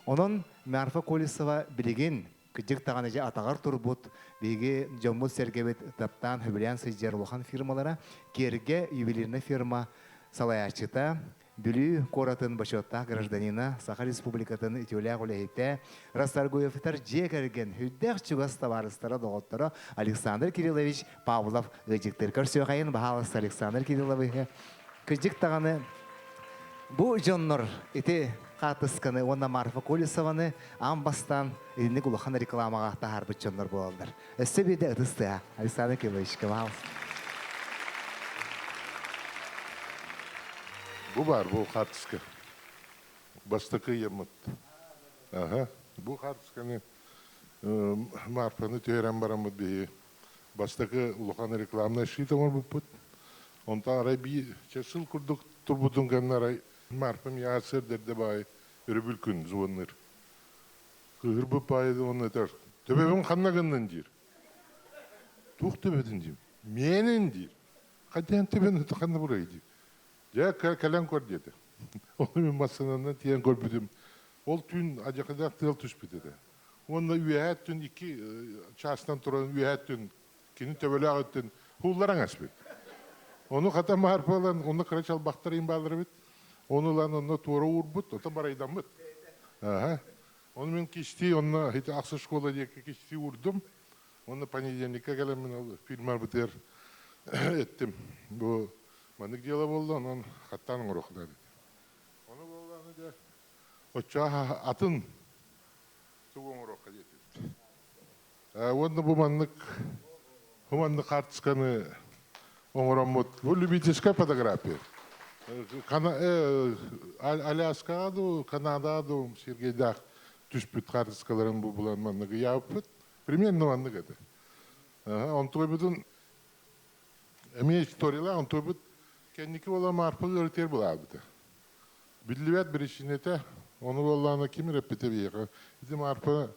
Онон Марфа Колесова билигин кыдьык даҕаны дьэ атаҕар турбут биһиги дьоммут-сэргэбит таптаан сөбүлээн сылдьар улахан фирмалара Киэргэ ювелирнай фирма салайааччыта, Бүлүү куоратын бочуоттаах гражданина, Саха Республикатын үтүөлээх үлэһитэ, Расторгуевтар дьиэ кэргэн үрдээх чугас табаарыстара, доҕотторо Александр Кириллович Павлов ыалдьыттар көрсүөхайын баһаалыста Александр Кирилловиһы кырдьык даҕаны бу дьоннор ити хаартысканы уонна Марфа Колесованы аан бастаан итинник улахан рекламаҕа таһаарбыт дьоннор буолаллар. Өссө биирдэ ытыс тыаһа. Александр Кириллович, баһаалыста. Бу бар, бу хаартыска. Бастакы ыйаммыт. Аха. Бу хаартысканы Марфаны түһэрэн бараммыт биһи бастакы улахан рекламнай щит оҥорбуппут. Онтон арай биир сыл курдук турбутун кэннэ арай Марфам ясыр дэрдэ баай өрөбүл күн звонныр. Кыыһырбыт баайы уонна этэр, төбөбүн ханна гыннын диир. Туох төбөтүн диим? Миэнин диир. Хайдаан төбөнү ханна бурай диир. Дьэ, кэлэн көр диэтэ. Оны мин массыынанан тиийэн көрбүтүм. Ол түүн адьакыдаах тыал түспүт этэ. Уонна үөһээ өттүн икки чаастан туран үөһээ өттүн кини төбөлөөх өттүн һуулларан аспыт. Ону хата Маарпа ылан, онно кыра чалбахтар иин бааллар эбит. Ону ылан онно туора уурбут, ото барайдаммыт. Аха. Ону мин кистии, онно ити ахса школа диэки кистии уурдум. Онно понедельникка кэлэммин ол фильмарбытыгар эттим. Бу маннык дьыала буолла, онон хаттаан оҥоруохтаах эбит. Ону буоллаҕына дьэ, оччоҕо атын тугу оҥоруохха диэтибит. Уонна бу маннык бу маннык хаартысканы оҥороммут бу любительская фотография. Аляскаҕа дуу, Канадаҕа дуу Сергейдаах түспүт хаартыскаларын бу булан маннык ыйаабыппыт. Примерно маннык этэ. Онтуойбутун эмиэ историялаах онтуойбут кэнники буола Марфа ыарытыйар былаабыта. Биллибэт биричиинэтэ, ону буоллаҕына ким эрэ эппитэ биһиэхэ. Ити Марфа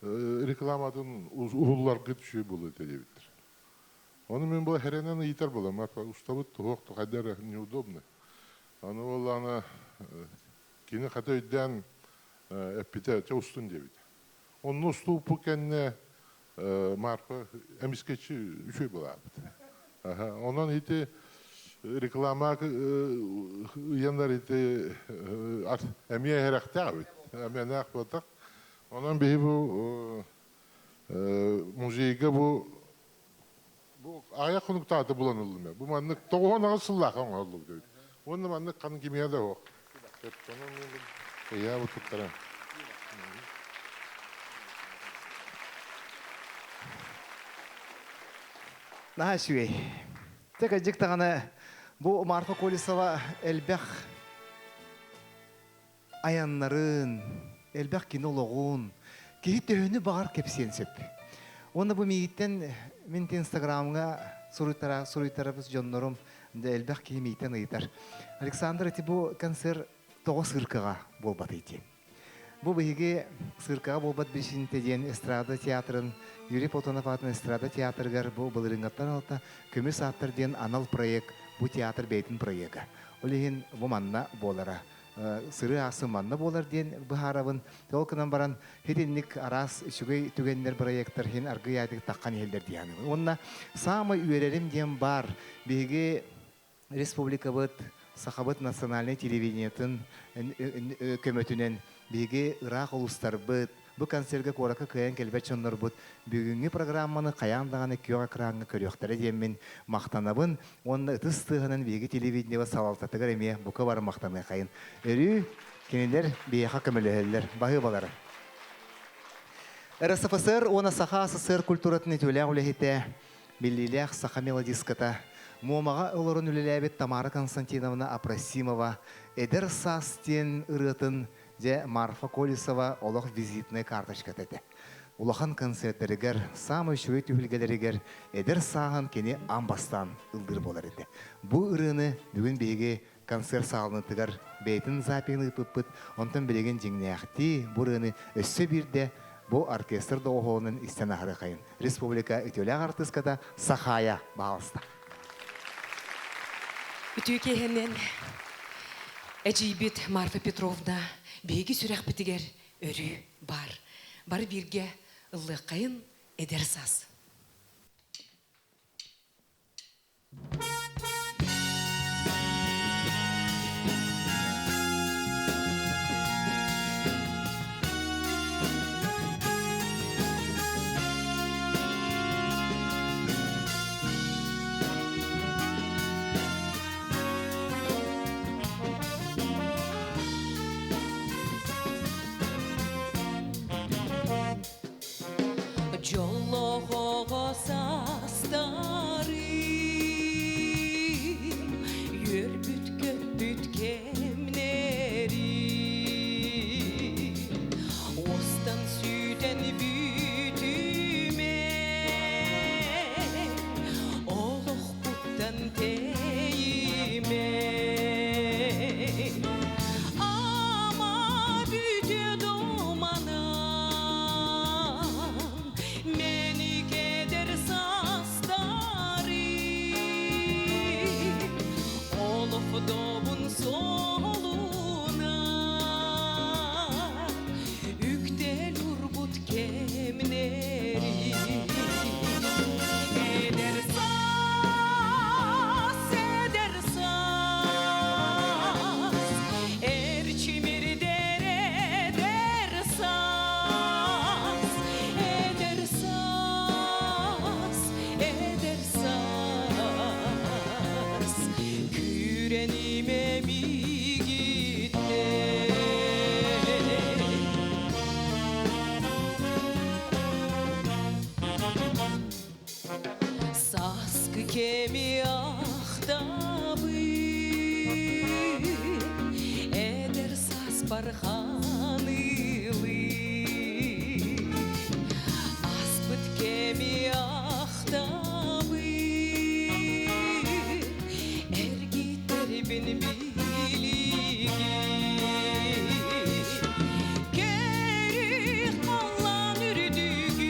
рекламатын уһулларгыт үчүгэй буолуо этэ диэбиттэр. Ону мин бу хэрэнэн ыйытар буолам, Марфа устабыт туһуох хайда эрэ неудобно. Ону буоллаҕына кини хата өйдөөн эппитэ, чэ устун диэбитэ. Онно устууппут кэннэ Марфа эмискэччи үчүгэй былаабыт. Онон ити реклама ыйанар ити эмиэ эрэхтээх эбит. Эмиэнээх буолтах. Онон биһи бу музейга бу бу аҕыйах хонуктаата булан ыллым. Бу маннык 98 сыллаах оҥоһуллубут эбит. Уонна маннык ханнык кимиэ да суох. Ыйаабыт туттаран. Наһаа үчүгэй. Тэ кырдьык даҕаны бу Марфа Колесова элбэх айаннарын, элбэх кини олоҕун, киһи төһөнү баҕар кэпсиэн сөп. Уонна бу миигиттэн мин инстаграмҥа суруйтара суруйтарабыз дьоннорум элбэх киһи миигиттэн ыйытар. Александр ити бу концерт тоҕо сыыркаҕа буолбатый диэн. Бу биһиги сыыркаҕа буолбат биричиинэтэ диэн эстрада театрын Юрий Платонов аатын эстрада театрыгар бу былырыыҥҥаттан алта Көмүс ааттар диэн анал проект бу театр бэйэтин проега. Ол иһин бу манна буолара. Сырыы аахсын манна буолар диэн быһаарабын. Ол гынан баран итинник араас үчүгэй түгэннэр проектар иһин аргыый аайдык таххан иһэллэр дии саныыбын. Уонна саамай үөрэрим диэн баар биһиги республикабыт Сахабыт национальнай телевидениетын көмөтүнэн биһиги ыраах улуустарбыт, бу концерга куоракка кыайан кэлбэт дьоннорбут бүгүҥҥү программаны хайаан даҕаны күөх экраҥҥа көрүөхтэрэ диэммин махтанабын уонна ытыс тыаһынан биһиги телевидениебыт салалтатыгар эмиэ бука бары махтаныахайын. Өрүү кинилэр биһиэхэ көмөлөһөллөр. Баһыыбалара. РСФСР уонна Саха СССР культуратын үтүөлээх үлэһитэ, биллиилээх саха мелодистката, Муомаҕа олорон үлэлээбит Тамара Константиновна Апросимова «Эдэр саас» диэн ырыатын дьэ Марфа Колесова олох визитнай карточката этэ. Улахан концерттэригэр, саамай үчүгэй түһүлгэлэригэр эдэр сааһын кини аан бастаан ыллыыр буолар этэ. Бу ырыаны бүгүн биһиги концерт саалынытыгар бэйэтин запиһын ыыппыппыт, онтон билигин дьиҥнээхтии бу ырыаны өссө биирдэ бу оркестр доҕуһуолунан истэн аһарыахайын. Республика үтүөлээх артыыската Сахаайа баҕаласта. Үтүө киэһэнэн эдьиийбит Марфа Петровна биһиги сүрэхпитигэр өрүү баар. Бары бииргэ ыллыаххайын эдэр саас. Дьоллоох саастарым, үөрбүт-көппүт кэмнэрим, уостан сүтэн бүтүмэ, олохпуттан тэйимэ. Ама бүтүө думанан, мени кедер саастарым, олох добун солунан, үктэл урбут кэмнэрим. Эдэр саас, эдэр саас, эрчимирдэр эдэр саас, эдэр саас, эдэр саас, күүрэниме миигиттэн. Сааскы кэми ахтабын, эдэр саас барханылыы. Ааспыт кэми ахтабын, эргитэрбин билигин. Кэрих халлаан үрдүгүн,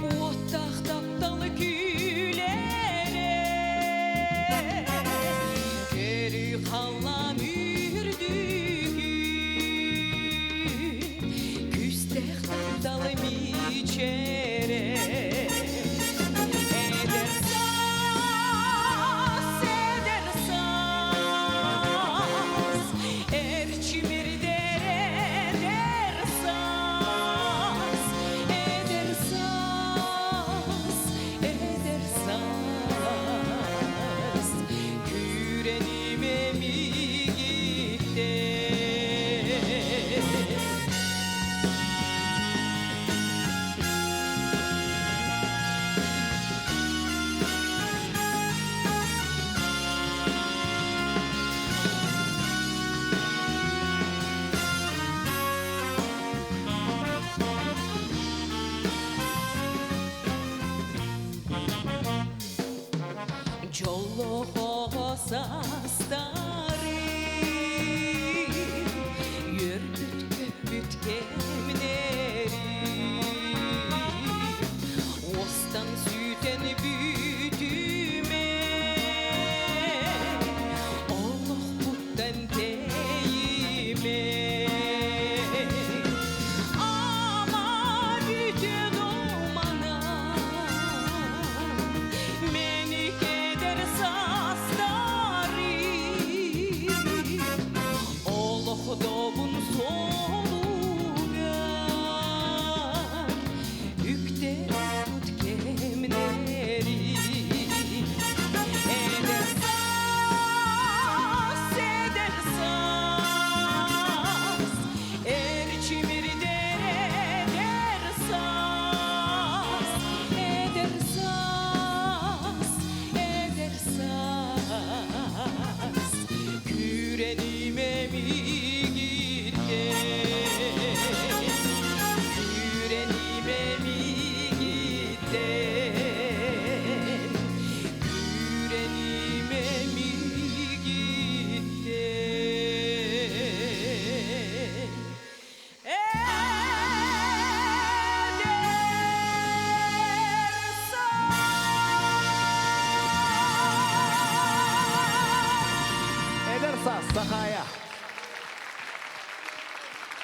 уоттаах таптал күлэрэ. Кэрих халлаан үрдүгүн, күүстээх таптал мичээрэ. Эдэр саас, эдэр саас, эрчимирдэр эдэр саас, эдэр саас, эдэр саас, күүрэниме миигиттэн.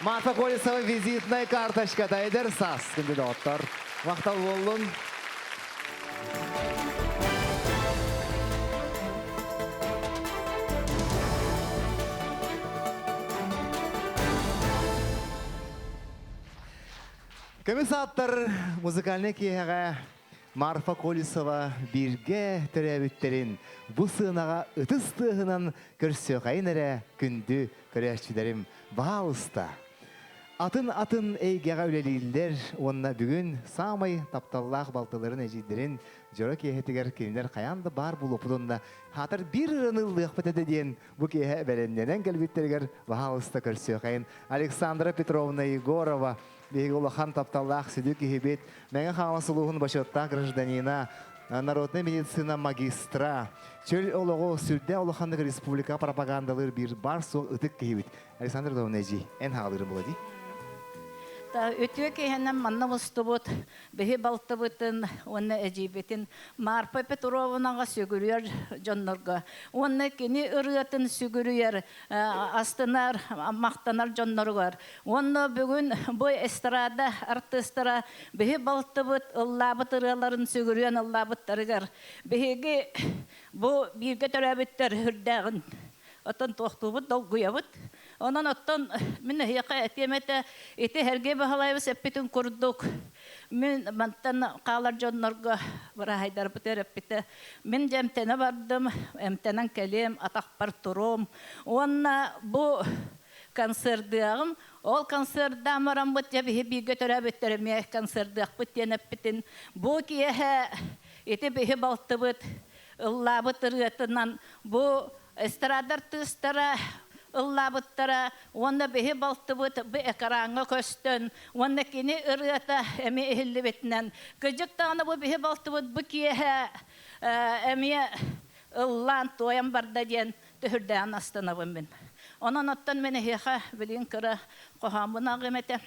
Марфа Колесова визитная карточка эдэр саас күндү доҕоттор. Махтал буоллун. Көмүс ааттар музыкальный киэһэҕэ Марфа Колесова бииргэ төрөөбүттэрин бу сыанаҕа ытыс тыаһынан көрсүөхайын эрэ күндү көрөөччүлэрим баһаалыста. Атын-атын эйгэҕэ үлэлииллэр уонна бүгүн саамай тапталлаах балтыларын эдьиийдэрин дьоро киэһэтигэр кинилэр хайаан да баар буолуохпут уонна хаатар биир ырыаны ыллыахпыт этэ диэн бу киэһэ бэлэмнэнэн кэлбиттэригэр баһаалыста көрсүөхайын Александра Петровна Егорова биһиги улахан тапталлаах сүдү киһибит, Мэҥэ Хаҥалас улууһун бочуоттаах гражданина, народнай медицина магистра, чөл олоҕу сүрдээх улаханнык республика пропагандалыыр биир бар суох ытык киһибит Александр Петровна эдьиий, эн хаалыырын була дии. Үтүө киһинэн манна мустубут биһи балтыбытын уонна эдьиийбитин Марфа Петровнаҕа сүгүрүйэр дьоннорго уонна кини ырыатын сүгүрүйэр астынар, махтанар дьонноругар. Уонна бүгүн бу эстрада артыыстара биһи балтыбыт ыллаабыт ырыаларын сүгүрүйэн ыллаабыттарыгар биһиги бу бииргэ төрөөбүттэр үрдээҕин оттон туохтуубут, долгуйабыт. Онон оттон мин эһиэхэ этиэм этэ, ити Сергей Баһылаевич эппитин курдук, мин мантан хаалар дьоннорго быраһайдарбыт эрэппитэ. Мин дьэ эмтэнэ бардым, эмтэнэн кэлиэм, атахпар туруом. Уонна бу концердыаҕым, ол концердаан бараммыт, дьэ биһи бииргэ төрөөбүттэр эмиэ концердыахпыт диэн эппитин. Бу киэһэ ити биһи балтыбыт ыллаабыт ырыатынан бу эстрада артыыстара ыллаабыттара уонна биһи балтыбыт бу экраҥҥа көстөн уонна кини ырыата эмиэ иһиллибитинэн кыдьык даҕаны бу биһи балтыбыт бу киэһэ эмиэ ыллаан туойан барда диэн төһүрдээн астынабын мин. Онон оттон мин эһиэхэ билигин кыра хоһооммун ааҕыам этэ.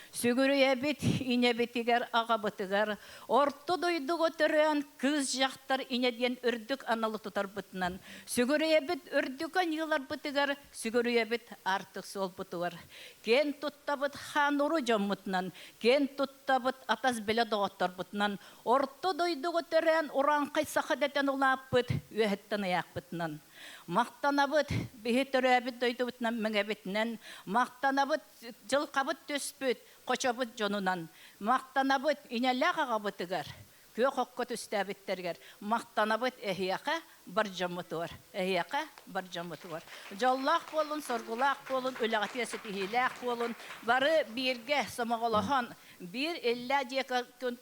Сүгүрүйэбит инэбитигэр, аҕабытыгар, орто дойдуга төрөөн кыыс дьахтар инэ диэн үрдүк аналы тутарбытынан, сүгүрүйэбит үрдүк аньыыларбытыгар, сүгүрүйэбит аартык суолбутугар. Киэн туттабыт хаан уруу дьоммутунан, киэн туттабыт атас билэ доҕотторбутунан, орто дойдуга төрөөн урааҥхай саха дэтэн улааппыт үөһэттэн ыйаахпытынан. Махтанабыт биһи төрөөбүт дойдубутунан мэҥэбитинэн, махтанабыт Дьылҕабыт түспүт хочобут дьонунан махтанабыт инэлээх аҕабытыгар, күөх окко түстээбиттэригэр махтанабыт эһиэхэ бар дьоммутугар, эһиэхэ бар дьоммутугар. Дьоллоох буолун, соргулаах буолун, үлэҕитигэр ситиһиилээх буолун, бары бииргэ сомоҕолоһон, биир иллээ дьиэ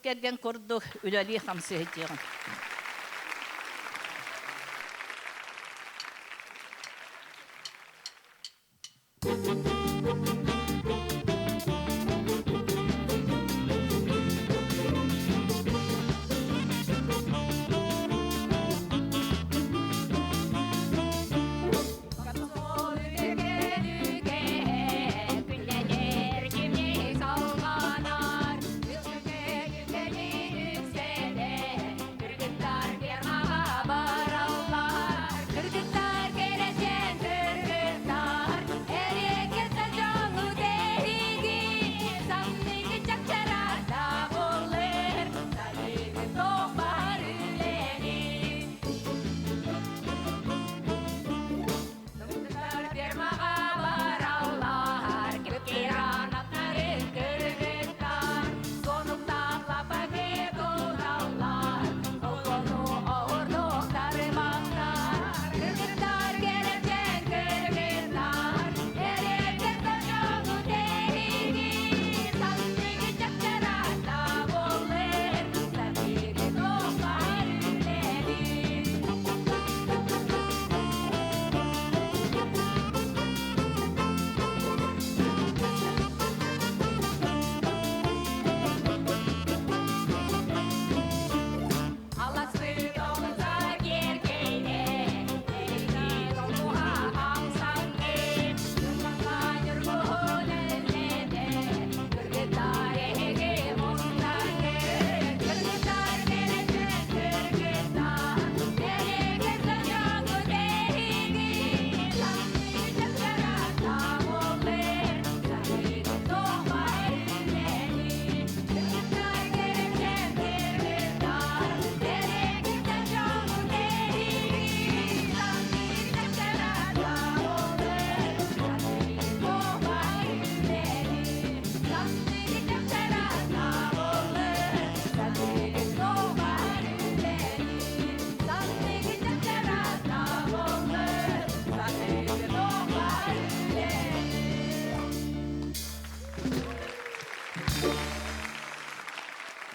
кэргэн курдук үлэлии-хамсыы сылдьыаҕын.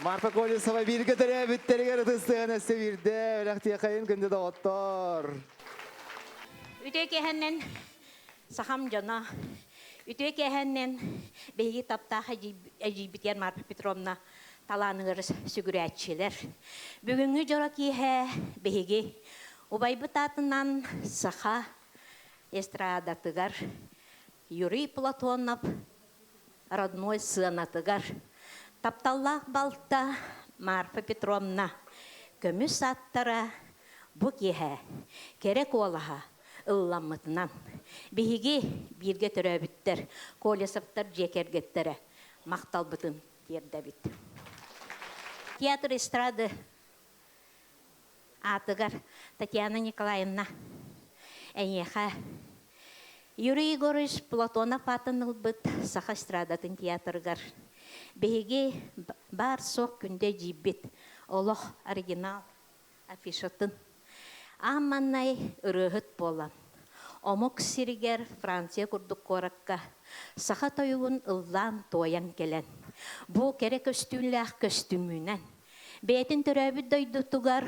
Марфа Колесова бииргэ төрөөбүттэригэр ытыстыган өссө биирдэ өлөхтиэхэйин күндү доҕоттор. Үтүө киэһэннэн сахам дьоно, үтүө киэһэннэн биһиги таптаах эдьиийбитигэр Марфа Петровна талааныгар сүгүрээччилэр. Бүгүҥҥү дьоро киэһэ биһиги убайбыт аатынан саха эстрадатыгар Юрий Платонов родной сыанатыгар тапталлаах балта Марфа Петровна көмүс аттара бу киэһэ кэрэ куолаһа ылламмытынан биһиги бииргэ төрөөбүттэр Колесовтар дьиэ кэргэттэрэ махталбытын тиэрдэбит. Театр эстрады аатыгар Татьяна Николаевна эйиэхэ Юрий Егорович Платонов аатын ылбыт Саха эстрадатын театрыгар биһиги баар-суох күндэ дьиибит олох оригинал афишатын аан маннай ырыаһыт буолан омук сиригэр Франция курдук куоракка саха тойугун ыллаан-туойан кэлэн бу кэрэ көстүүлээх көстүмүүнэн Бэйэтин төрөөбүт дойдутугар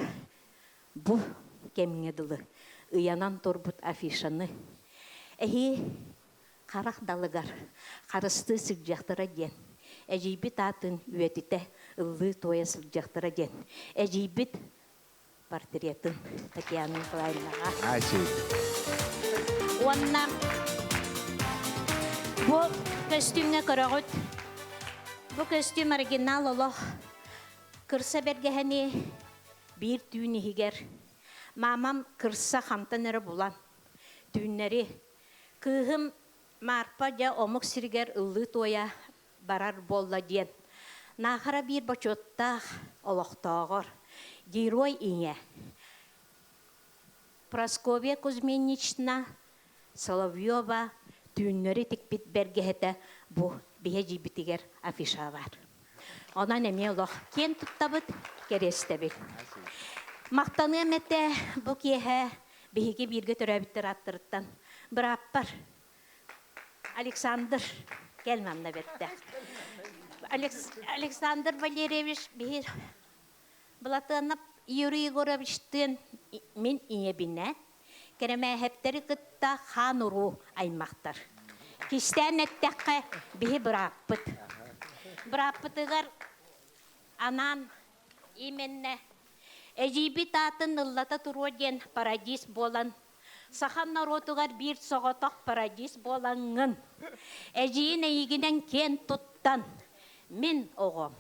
бу кэмҥэ дылы ыйанан турбут афишаны эһи харах далыгар харыстыы сылдьыахтара диэн, эдьиийбит аатын үйэтитэ ыллыы-туойа сылдьыахтара диэн, эдьиийбит портретын Татьяна Николаевнаҕа. Уонна бу көстүүмҥэ көрөҕүт. Бу көстүүм оригинал олох кырса бэргэһэни биир түүн иһигэр мамам кырса хантан эрэ булан түүннэри кыыһым Марпа дьэ омук сиригэр ыллыы-туойа барар буолла диэн Наахара биир бочуоттаах олохтооҕор Герой ийэ Прасковья Кузьминична Соловьева түүннэри тикпит бэргэһэтэ бу биһэ дьиибитигэр афиша бар. Онон эмиэ олох киэн туттабыт, кэриэстэбит. Махтаныам этэ бу киэһэ биһиги бииргэ төрөөбүттэр ааттарыттан бырааппар Александр кэл манна бэртэ. Александр Валерьевич биһи Былатыанап Юрий Егоровичтыын мин ийэбинэ Кэрэмээһэптэри кытта хаан уруу аймахтар. Кистээн эттэххэ биһи бырааппыт. Бырааппытыгар анаан именно эдьиийбит аатын ыллата туруо диэн парадиз буолан Саха норуотугар биир соҕотох парадиз буолаҥҥын, эдьиийин эйигинэн киэн туттан, мин оҕом,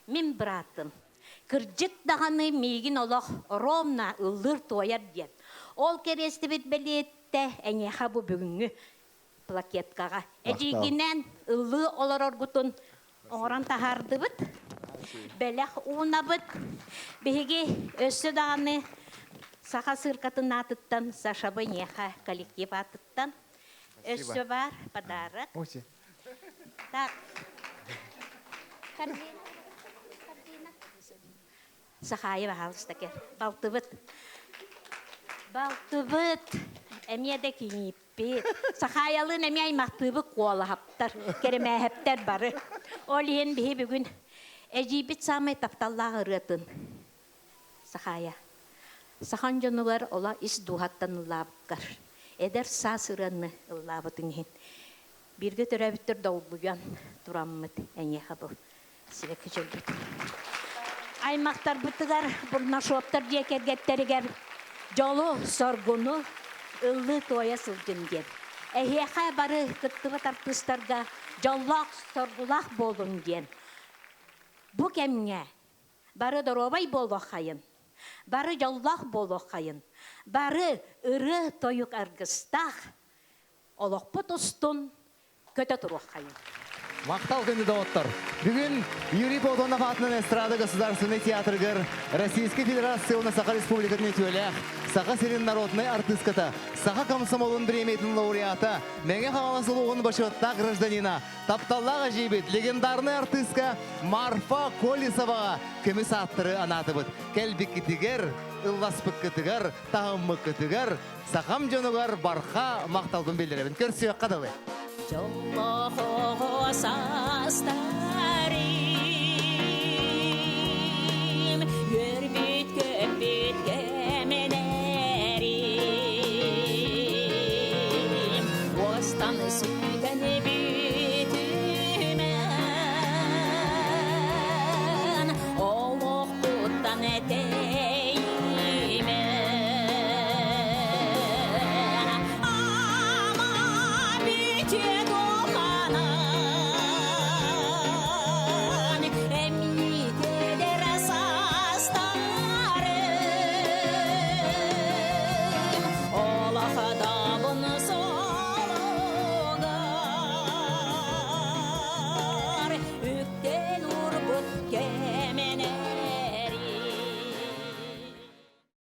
мин быраатым, кырдьык даҕаны миигин олох ровно ыллыыр-туойар диэн. Ол кэриэстибит бэлиэтэ эйиэхэ бу бүгүҥҥү плакеткаҕа. Эдьиийгинэн ыллыы олороргутун оҥорон таһаардыбыт, бэлэх уунабыт. Биһиги өссө даҕаны Саха сыыркатын аатыттан Сашабы эйиэхэ коллектив аатыттан өссө баар подарок. Так. Корзина. Корзина. Сахаайы баһаалыста кэл. Балтыбыт. Балтыбыт. Эмиэ да кинииппит. Сахаайалыын эмиэ аймахтыыбыт куолаһаптар, кэрэмээһэптэр бары. Ол иһин биһи бүгүн эдьиийбит саамай тапталлаах ырыатын Сахаайа. Сахан дьонугар ола ис дууһаттан ыллаабыккар. Эдэр саас ырыаны ыллаабытыҥ иһин. Бииргэ төрөөбүттэр долгуйан тураммыт эйиэхэ бу сибэкки дьөлбүт. Аймахтарбытыгар, Бурнашовтар дьиэ кэргэттэригэр дьолу, соргуну ыллыы-туойа сылдьын диэн. Эһиэхэ бары кыттыбыт артыыстарга дьоллоох, соргулаах буолуҥ диэн. Бу кэмҥэ бары доруобай буолуоххайын, бары дьоллоох буолуоххайын, бары ырыа-тойук аргыстаах олохпут устун көтө туруоххайын. Махтал күндү доҕоттор! Бүгүн Юрий Платонов аатынан эстрада государственнай театрыгар Российскай Федерация уонна Саха Республикатын үтүөлээх Саха сирин народнай артыыската, Саха комсомолун премиятын лауреата, Мэҥэ Хаҥалас улууһун бочуоттаах гражданина, тапталлаах эдьиийбит, легендарнай артыыска Марфа Колесоваҕа көмүс ааттары анаатыбыт. Кэлбиккитигэр, ылласпыккытыгар, таһыммыккытыгар Сахам дьонугар барха махталбын биллэрэбин. Көрсүөххэ дылы. Дьоллоох саастары. Этэ.